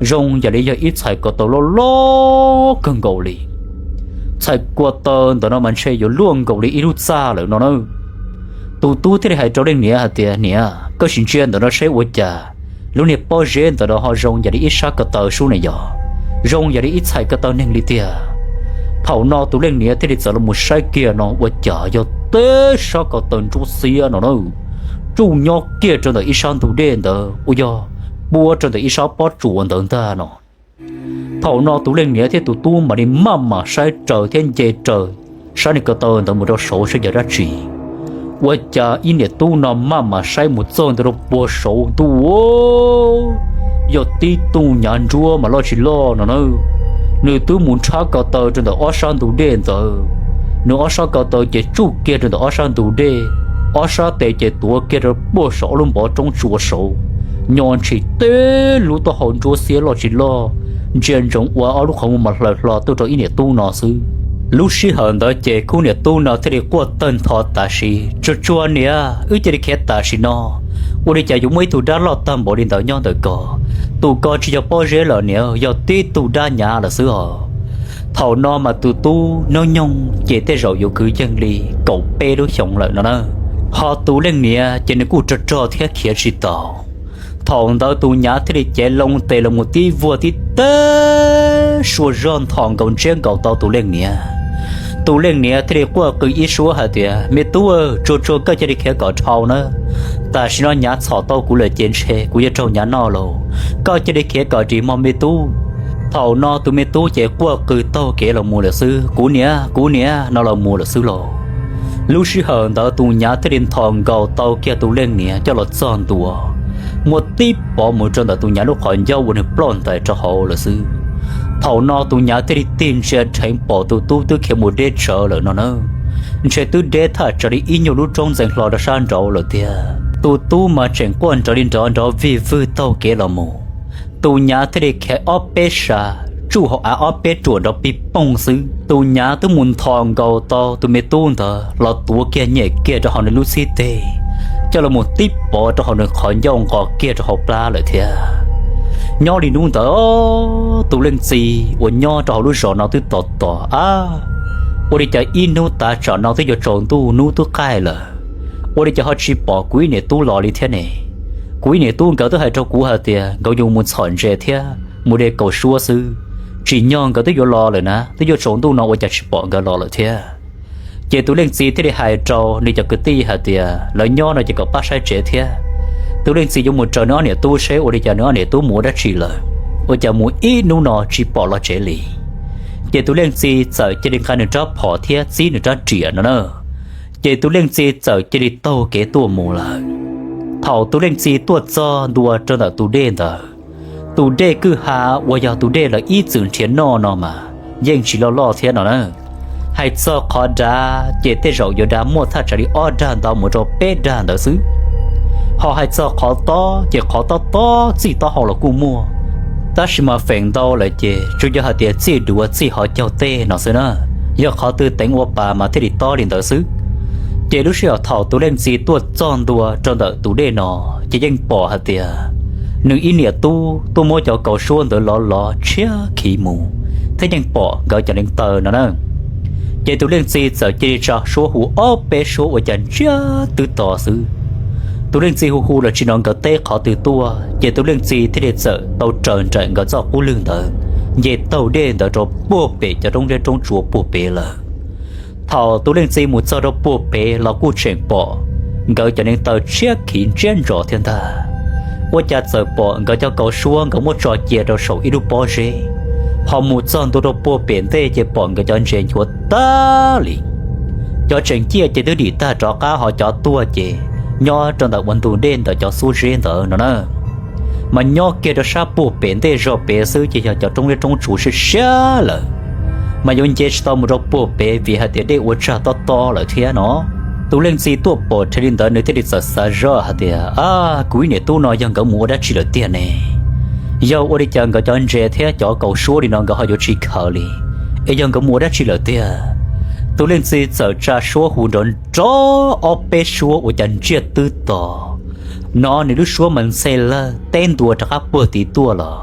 zoo yam li yog ib txhais ko taw loj loj kawg nkaus li. Txhais ko taw ntawm no mas ntshe yuav luaj nkaus li ib lub txaj lawm no na. Tus tub thiaj li hais rau leej niam hais tias, Niam, koj sim ntsia ntawm no seb ua cas lub niag pob zeb ntawm no ho zoo yam li ib sab ko taw sub ne yog, zoo yam li ib txhais ko taw neeg li tiag. Thaum no tus leej niam thiaj li txawm los mus saib kiag no ua cas yog tib sab ko taw ntsuab xiab no na, tsuj nyob kiag rau ntawm ib sab ntug dej ntawd uas yog puab rau ntawm ib sab pob tsuas ntawd ntag no. Thaum no tus leej niam thiab tus tub mam li maj mam saib raws thiab nce raws sab niag ko taw ntawd mus rau saud saib yog dab tsi. Ua cas ib niam tub no maj mam saib mus txog ntawm rau puag saud ntuj, yog tib tug nyav ntsuab mas loj tsis loj no na. Nws twb mus nrhab ko taw rau ntawm ob sab ntug dej ntawd. Nws ob sab ko taw ces tsuj kiag rau ntawm ob sab ntug dej, ob sab tes ces tuav kiag rau puag saum ob lub npov roob tsua saud, nyo ntshis tib lub taub hau ntsuab xiab loj tsis loj, ntsia ntsoov ua ob lub qhov muag mas hlaws hlo tuaj rau ib niam tub no xwb. Lub sij hawm ntawd ces khub niam tub no thiaj li quaj tawg ntho tas sis, Tsuag tsuag niam, wb cia li khiav tam sim no. Ua li cas yuav muaj ib tug dab loj tag npaum li ntawd nyob ntawm ko? Tus ko tsis yog pob zeb lawm niam, yog tib tug dab nyav lawm xwb os. Thaum no mas tus tub hnub nyoog ces tej zaum yuav kwv yeeg li kaum peb lub xyoos lawm no na. Ho tus leej niam ces nws kuj rog rog thiab khiav tsis taus. Thaum ntawd tus nyav thiaj li cev loo tes los mus tib vuag tib teg suab zog ntho nkaus ntsiab nkaus tau tus leej niam. Tus leej niam thiaj li quaj qw ib suab hais tias, Me tub, tsuag tsuag koj cia li khiav kom dhau na. Tam sim no nyav txhom tau kuv lawm ces ntshe kuv yuav raug nyav noj lauj. Koj cia li khiav kom dim mog me tub. Thaum no tus me tub ces quaj qw taug kev los mus lawm xwb, Kuv niam, kuv niam no los mus lawm xwb lauj. Lub sij hawm ntawd tus nyav thiaj li ntho nkaus tau kiag tus leej niam coj los txog ntua, muab tib pov mus rau ntawm tus nyav lub qhov ncauj uas nws ploj ntais rau hauv lawm xwb. Thaum no tus nyav thiaj li tig ntsia dheev pom tus tub twb khiav mus deb tsawv lawm no na. Ntshe twb deb thaj tsam li ib nyuag lub roob ntxeev hlo rau sab nraud lawm tiag. Tus tub mas tseem quaj nrov li nrov nrov vij vwg taug kev los mus. Tus nyav thiaj li khiav ob peb sab tsuj hauv av ob peb ruam nrov pij pooj xwb. Tus nyav twb mus ntho nkaus tau tus me tub ntawd los tuav kiag nyem kiag rau hauv nws lub txhib teg, coj los mus tib pov rau hauv nws qhov ncauj nqos kiag rau hauv plab lawm thiab. Nyob li hnub ntawd tus leej txiv uas nyob rau hauv lub zos no twb tos tos ab, ua li cas ib hnub tav tsam no twb yuav tsaus ntuj hnub twb qaij lawm, ua li cas ho tsis pom kuv ib niam tub los li thiab ne? Kuv ib niam tub nkawd twb hais rau kuv hais tias nkawd yuav mus txhom ntses thiab mus de kaus suab xwb, tsim nyog nkawd twb yuav los lawm na, twb yuav tsaus ntuj no ua cas tsis pom nkawd los lawm thiab. Ces tus leej txiv thiaj li hais rau nws cov kwv tij hais tias lawv nyob no ces kom pab saib tsev thiab. Tus leej txiv yuav mus raws nws ob niam tub seb ua li cas nws ob niam tub mus ua dab tsi lawm, ua cas mus ib hnub no tsis pom los tsev li. Ces tus leej txiv txawm cia li nqa nws rab phom thiab txib nws rab riam no na. Ces tus leej txiv txawm cia li taug kev tuaj mus lawm. Thaum tus leej txiv tuaj txog ntua rau ntawm tus dej ntawd, tus dej kwj ha uas yog tus dej lawv ib txwm nrhiav noj no mas yeej tsis loj loj thiab no na. Hais txog qhov dav ces tej zaum yuav dav muaj thaj tsam li ob dag ntau mus rau peb dag ntawd xwb. Ho hais txog qhov tob ces qhov tob tob txij taub hau los kuj muaj, tab sis mas feem ntau lawm ces tsuas yog hais tias txij duav txij hauv caug tej no xwb na. Yog qhov twg teev ua pas mas thiaj li tob li ntawd xwb. Ces lub sij hawm thaum tus leej txiv tuaj txog ntua rau ntawm tus dej no, ces yeej pom hais tias nws ib niam tub tuaj muab cov kaus suab ntawd lov lov tshiab khiv mus thiab yeej pom nkawd cov neev taw no na. Ces tus leej txiv txawm cia li tsa suab hu ob peb suab ua cas ntsiag twb to xwb. Tus leej txiv hu hu los tsis hnov nkawd teb qhov twg tuaj, ces tus leej txiv thiaj li txawm tau raws nraim nkawd txoj qub lwg ntawd, nce taug dej ntawd rau puag pem cov roob zeb roob tsuas puag pem lawm. Thaum tus leej txiv mus txog rau puag pem los kuj tseem pom nkawd cov neev taw tshiab khiv ntsiab ntsos thiab ntag. Ua cas txawm pom nkawd cov kaus suab nkawd muab tso cia rau saum ib lub pob zeb, ho mus txog ntua rau puag pem ntej ces pom nkawd cov ntses nchuav tag li. Cov tseem ciaj ces twb dim tag rov qab, ho cov tuag ces nyob rau ntawm ua ntug dej ntawm cov xub zeb ntawd no na. Mas nyob kiag rau sab puag pem ntej zog pem xwb ces yog cov roob zeb roob tsuas siab siab lawm, mas yuav nce tsis tau mus rau puag pem vim hais tias dej ua tsag tob tob lawm thiab no. Tus leej txiv tuaj pom rhe li ntawd nws thiaj li txawm xav zoj hais tias, A, kuv ib niam tub no yog nkawd mus ua dab tsi lawm tiag ne? Yog ua li cas nkawd cov ntses thiab cov kaus suab li no nkawd ho yuav tsis khaws li? Es yog nkawd mus ua dab tsi lawm tiag? Tus leej txiv txawm tsa suab hu nrov nrov ob peb suab ua cas ntsiag twb to. Hnov nws lub suab mas ntxhe lawg teb ntua rov qab puag tid tuaj los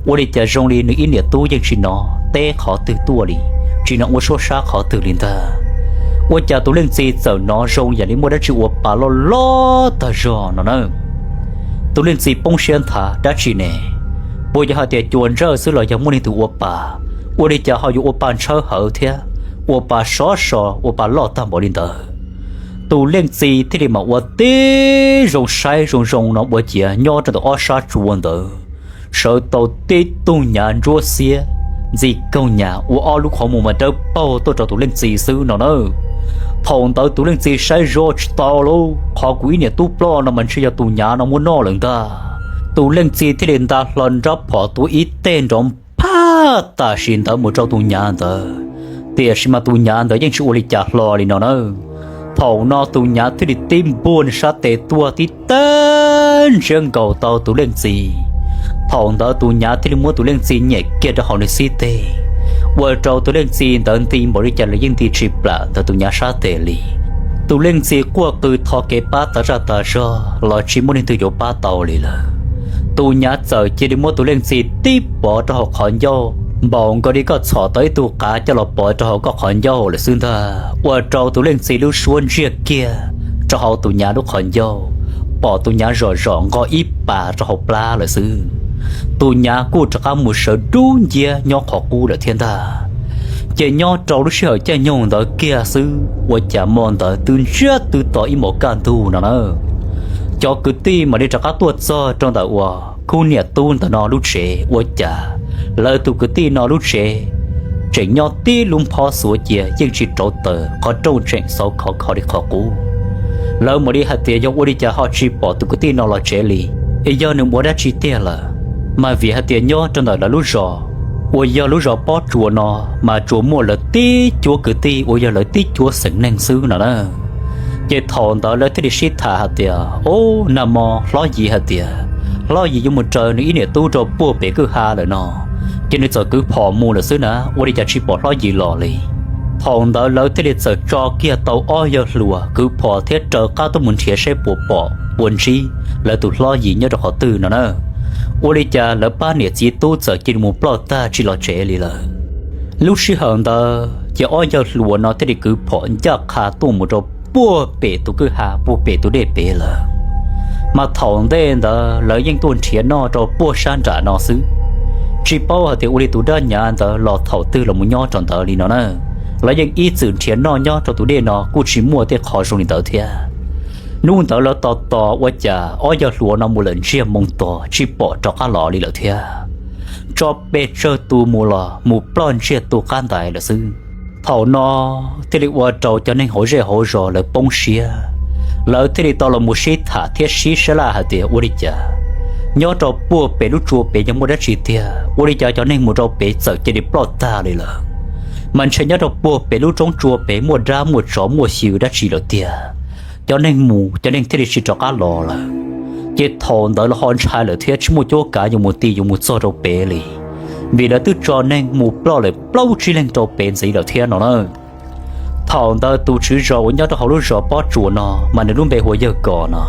ua li cas zoo li nws ib niam tub yeej tsis hnov teb qhov twg tuaj li, tsis hnov ua suab sab qhov twg li ntag. Ua cas tus leej txiv txawm hnov zoo yam li muaj dab tsi ua pa loj loj tag zog no na. Tus leej txiv poob siab nthav, Dab tsi ne? Puas yog hais tias cua ntsawj xwb los yog muaj neeg twg ua pa? Ua li cas ho yuav ua pa ntshawb hawv thiab ua pa sov so, ua pa loj tag npaum li ntawd? Tus leej txiv thiaj li mam ua tib zoo saib zoo zoo no ua ciav nyob rau ntawm ob sab tsua ntawd sawv tau tib tug nyav ntsuab xiab ntxi koog nyas ua ob lub qhov muag mas dawb paug tuaj rau tus leej txiv xwb no na. Thaum ntawd tus leej txiv saib zoj tsis tau lauj, qhov kuv ib niam tub ploj no mas ntshe yog tus nyav no muab noj lawm ntag. Tus leej txiv thiaj li nta hlo nrab phom tua ib teg nrov phaj tam sim ntawd mus rau tus nyav ntawd, tiam sis mas tus nyav ntawd yeej tsis ua li cas hlo li no na. Thaum no tus nyav thiaj li tib npuaj nws sab tes tuaj tib teg ntsiab nkaus tau tus leej txiv. Thaum ntawd tus nyav thiaj li muab tus leej txiv nyem kiag rau hauv nws xib teg, ua rau tus leej txiv ntawd nti npaum li cas los yeej nti tsis plam ntawm tus nyav sab tes li. Tus leej txiv quaj qw thov kev pab tas zaj tas zog los tsis muaj leej twg yuav pab tau li lawm. Tus nyav txawm cia li muab tus leej txiv tib pov rau hauv qhov ncauj npaum nkaus li koj txhom tau ib tug qav coj los pov rau hauv koj qhov ncauj lawm xwb ntag, ua rau tus leej txiv lub suab ntsiag kiag rau hauv tus nyav lub qhov ncauj, pom tus nyav zom zom nqo ib pas rau hauv plab lawm xwb. Tus nyav kuj rov qab mus sawv dub nciab nyob qhov qub lawm thiab ntag. Ces nyob rau lub sij hawm caij nyoog ntawd kiag xwb ua cas hmo ntawd twb ntsiag twb to ib hmos kaj ntug no na, cov kwv tij mam li rov qab tuaj txog rau ntawm uas khub niam tub ntawm no lub tsev ua cas lawv tus kwv tij no lub tsev tseem nyob tib lub nphob xuav cia yeej tsis rauv taws, qhov rooj tseem xauv khov kho li qhov qub. Lawv mam li hais tias yog ua li cas ho tsis pom tus kwv tij no los tsev li, es yog nws mus ua dab tsi tiag lawm. Mas vim hais tias nyob rau ntawm lawv lub zos uas yog lub zos Pob Tsuas no mas tsuas muaj lawv tib cuab kwv tij uas yog lawv tib cuab xeem neeg xwb no na. Ces thaum ntawd lawv thiaj li sib tham hais tias, Ub, nag hmo hlob Yim hais tias hlob Yim yuav mus raws nws ib niam tub rau puag pem kwj ha lawm no, ces nws txawm kwv phom mus lawm xwb na, ua li cas tsis pom hlob Yim los li. Thaum ntawd lawv thiaj li txawm tso kiag tau ob yawg hluas kwv phom thiab raws qab tuaj mus nrhiav saib puas pom puas ntsib lawv tus hlob Yim nyob rau qhov twg no na. Ua li cas lawv pab niam txiv tub txawm cia li mus ploj tag tsis los tsev li lawm. Lub sij hawm ntawd ces ob yawg hluas no thiaj li kwv phom ncaj qha tuaj mus rau puag pem tus kwj ha puag pem tus dej pem lawm. Mas thaum ntej ntawd lawv yeej tuaj nrhiav noj rau puag sab nram no xwb, tsis paub hais tias ua li tus dab nyav ntawd los thaum twg los mus nyob rau ntawd li no na. Lawv yeej ib txwm nrhiav noj nyob rau tus dej no kuj tsis muaj tej qhov zoo li ntawd thiab. Hnub ntawd lawv tos tos ua cas ob yawg hluas no mus lawm ntsiag moo tos tsis pom rov qab los li lawm thiab. Tso pes tsawg tus mus los mus ploj ntsiag tu qab ntais lawm xwb. Thaum no thiaj li ua rau cov neeg hauv zej hauv zos lawv poob siab, lawv thiaj li tau los mus sib tham thiab sib sab laj hais tias ua li cas nyob rau puag pem lub tsua pem yog muaj dab tsi tiag, ua li cas cov neeg mus rau pem txawm cia li ploj tag li lawm. Mas ntshe nyob rau puag pem lub roob tsua pem muaj dab muaj tsov muaj xyw dab tsi lawm tiag. Cov neeg mus cov neeg thiaj li tsis rov qab los lawm. Ces thaum ntawd lawv ho ntshai lawm thiab tsis muaj cuab kav yuav mus ti yuav mus txog rau pem li, vim lawv twb tso neeg mus ploj lawm plaub tsib leeg rau pem ntxiv lawm thiab no na. Thaum ntawd tus tswv zos uas nyob rau hauv lub zos Pob Tsuas no mas nws lub npe hu ua Yawg Kos no,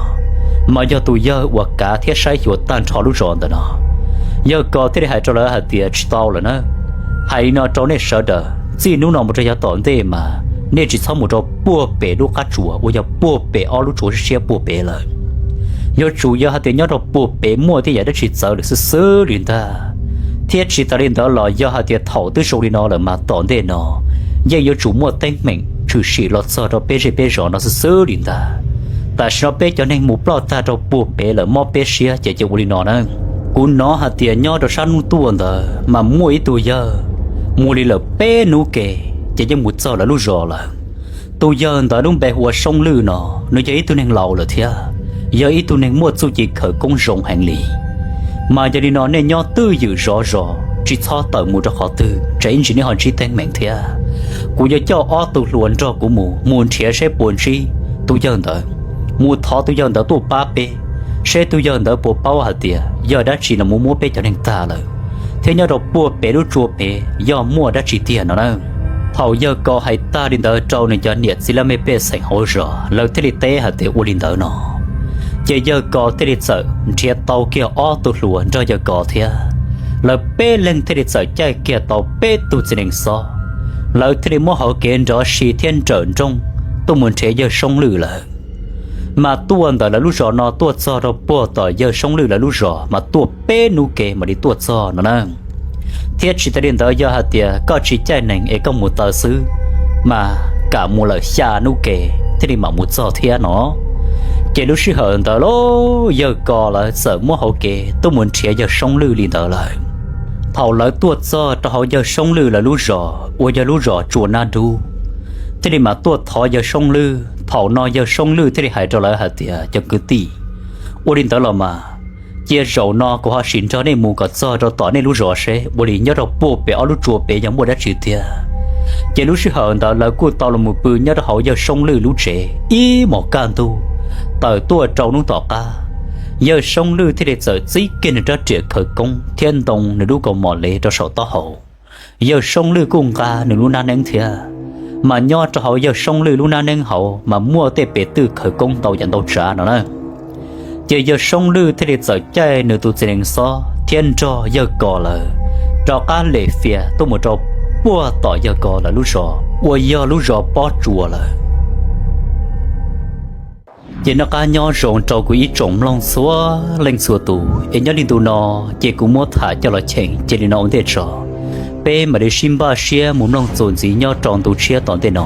mas yog tus yawg uas kav thiab saib xyuas tag nrho lub zos ntawm no. Yawg Kos thiaj li hais rau lawv hais tias tsis tau lawm na, hais li no rau nej sawv daws, txij hnub no mus rau yav tom ntej mas nej tsis txhob mus rau puag pem lub qab tsuas uas yog puag pem ob lub tsuas siab siab puag pem lawm. Yuav tsum yog hais tias nyob rau puag pem muaj tej yam dab tsi txawv lawm xwb xwb li ntag. Thiab tsis tas li ntawd los yog hais tias thaum twb zoo li no lawm mas tom ntej no yeej yuav tsum muaj teeb meem tshwm sim los txog rau peb zej peb zos no xwb xwb li ntag. Tam sim no peb cov neeg mus ploj tag rau puag pem lawm mob peb siab ces cia ua li no na. Kuv hnov hais tias nyob rau sab hnub tuaj ntawd mas muaj ib tug yawg mus li lawm peb hnub ke ces yeej mus txog lawv lub zos lawm. Tus yawg ntawd lub npe hu ua Soob Lwj no, nws yog ib tug neeg laus lawm thiab yog ib tug neeg muaj txuj ci khawv koob zoo heev li. Mas yog li no nej nyob twj ywm zov zos tsis txhob tawm mus rau qhov twg, tsam ib ntsis nej ho ntsib teeb meem thiab. Kuv yuav coj ob tug hluas nrog kuv mus mus nrhiav seb puas ntsib tus yawg ntawd, mus thov tus yawg ntawd tuaj pab peb, seb tus yawg ntawd puas paub hais tias yog dab tsi los mus muab peb cov neeg tag lawm, thiab nyob rau puag pem lub tsua pem yog muaj dab tsi tiag no na. Thaum Yawg Kos hais tag li ntawd rau nws cov niam txiv laj mej pej xeem hauv zos lawv thiaj li teb hais tias ua li ntawd no. Ces Yawg Kos thiaj li txawm nrhiav tau kiag ob tug hluas nrog Yawg Kos thiab, lawv peb leeg thiaj li txawm caij kiag tau peb tug txiv nees xob, lawv thiaj li muab hauv kev nrov si thiab nrawm nrooj tuaj mus nrhiav Yawg Soob Lwj lawm. Mas tuaj ntawm lawv lub zos no tuaj txog rau puag tom Yawg Soob Lwj lawv lub zos mas tuaj peb hnub ke mam li tuaj txog no na. Thiab tsis tas li ntawd yog hais tias koj tsis caij nees es koj mus taw xwb, mas kam mus lawm xya hnub ke thiaj li mam mus txog thiab no. Ces lub sij hawm ntawd los Yawg Kos lawv txawm muab hauv kev tuaj mus nrhiav Yawg Soob Lwj li ntawd lawm. Thaum lawv tuaj txog rau hauv Yawg Soob Lwj lawv lub zos uas yog lub zos Tsua Nab Dub, thiaj li mas tuaj thov Yawg Soob Lwj. Thaum no Yawg Soob Lwj thiaj li hais rau lawv hais tias cov kwv tij, ua li ntawd los mas, cia zaum no kuv ho sim nrog nej mus kom txog rau tom nej lub zos seb ua li nyob rau puag pem ob lub tsua pem yog muaj dab tsi tiag. Ces lub sij hawm ntawd lawv kuj tau los mus pw nyob rau hauv Yawg Soob Lwj lub tsev ib hmos kaj ntug. Tawm tuaj rau hnub tom qab, Yawg Soob Lwj thiaj li txawm txib kiag nws rab riam khawv koob thiab ntoo nws lub kaus mom lev rau saum taub hau. Yawg Soob Lwj kuj nqa nws lub nab neeb thiab, mas nyob rau hauv Yawg Soob Lwj lub nab neeb hauv mas muaj tej pes twj khawv koob ntau yam ntau tsav no na. Ces Yawg Soob Lwj thiaj li txawm caij nws tus txiv nees xob thiab nrog Yawg Kos lawv rov qab lem fias tuaj mus rau puag tom Yawg Kos lawv lub zos uas yog lub zos Pob Tsuas lawm. Ces noj qab nyob zoo rau kuv ib tsoom mloog txhua leej txhua tus, es nyob li ntu no ces kuv muab tham coj los cheem cia li no ua ntej tso. Peb mam li sib npaj siab mus mloog txuas ntxiv nyob rau ntu tshiab tom ntej no,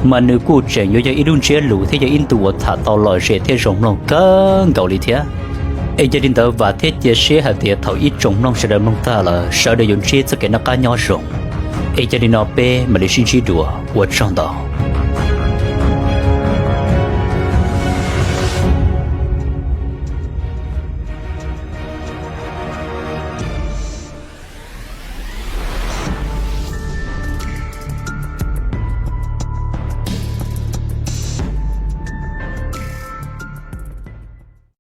mas nws kuj tseem yuav yog ib lub ntsiab lus thiab yog ib ntu uas tham tau lom zem thiab zoo mloog kawg nkaus li thiab. Es yog li ntawd vam thiab cia siab hais tias thaum ib tsoom mloog sawv daws mloog tag lawm sawv daws yuav ntsib txoj kev noj qab nyob zoo. Es yog li no peb mam li sib ntsib dua, ua tsaug ntau.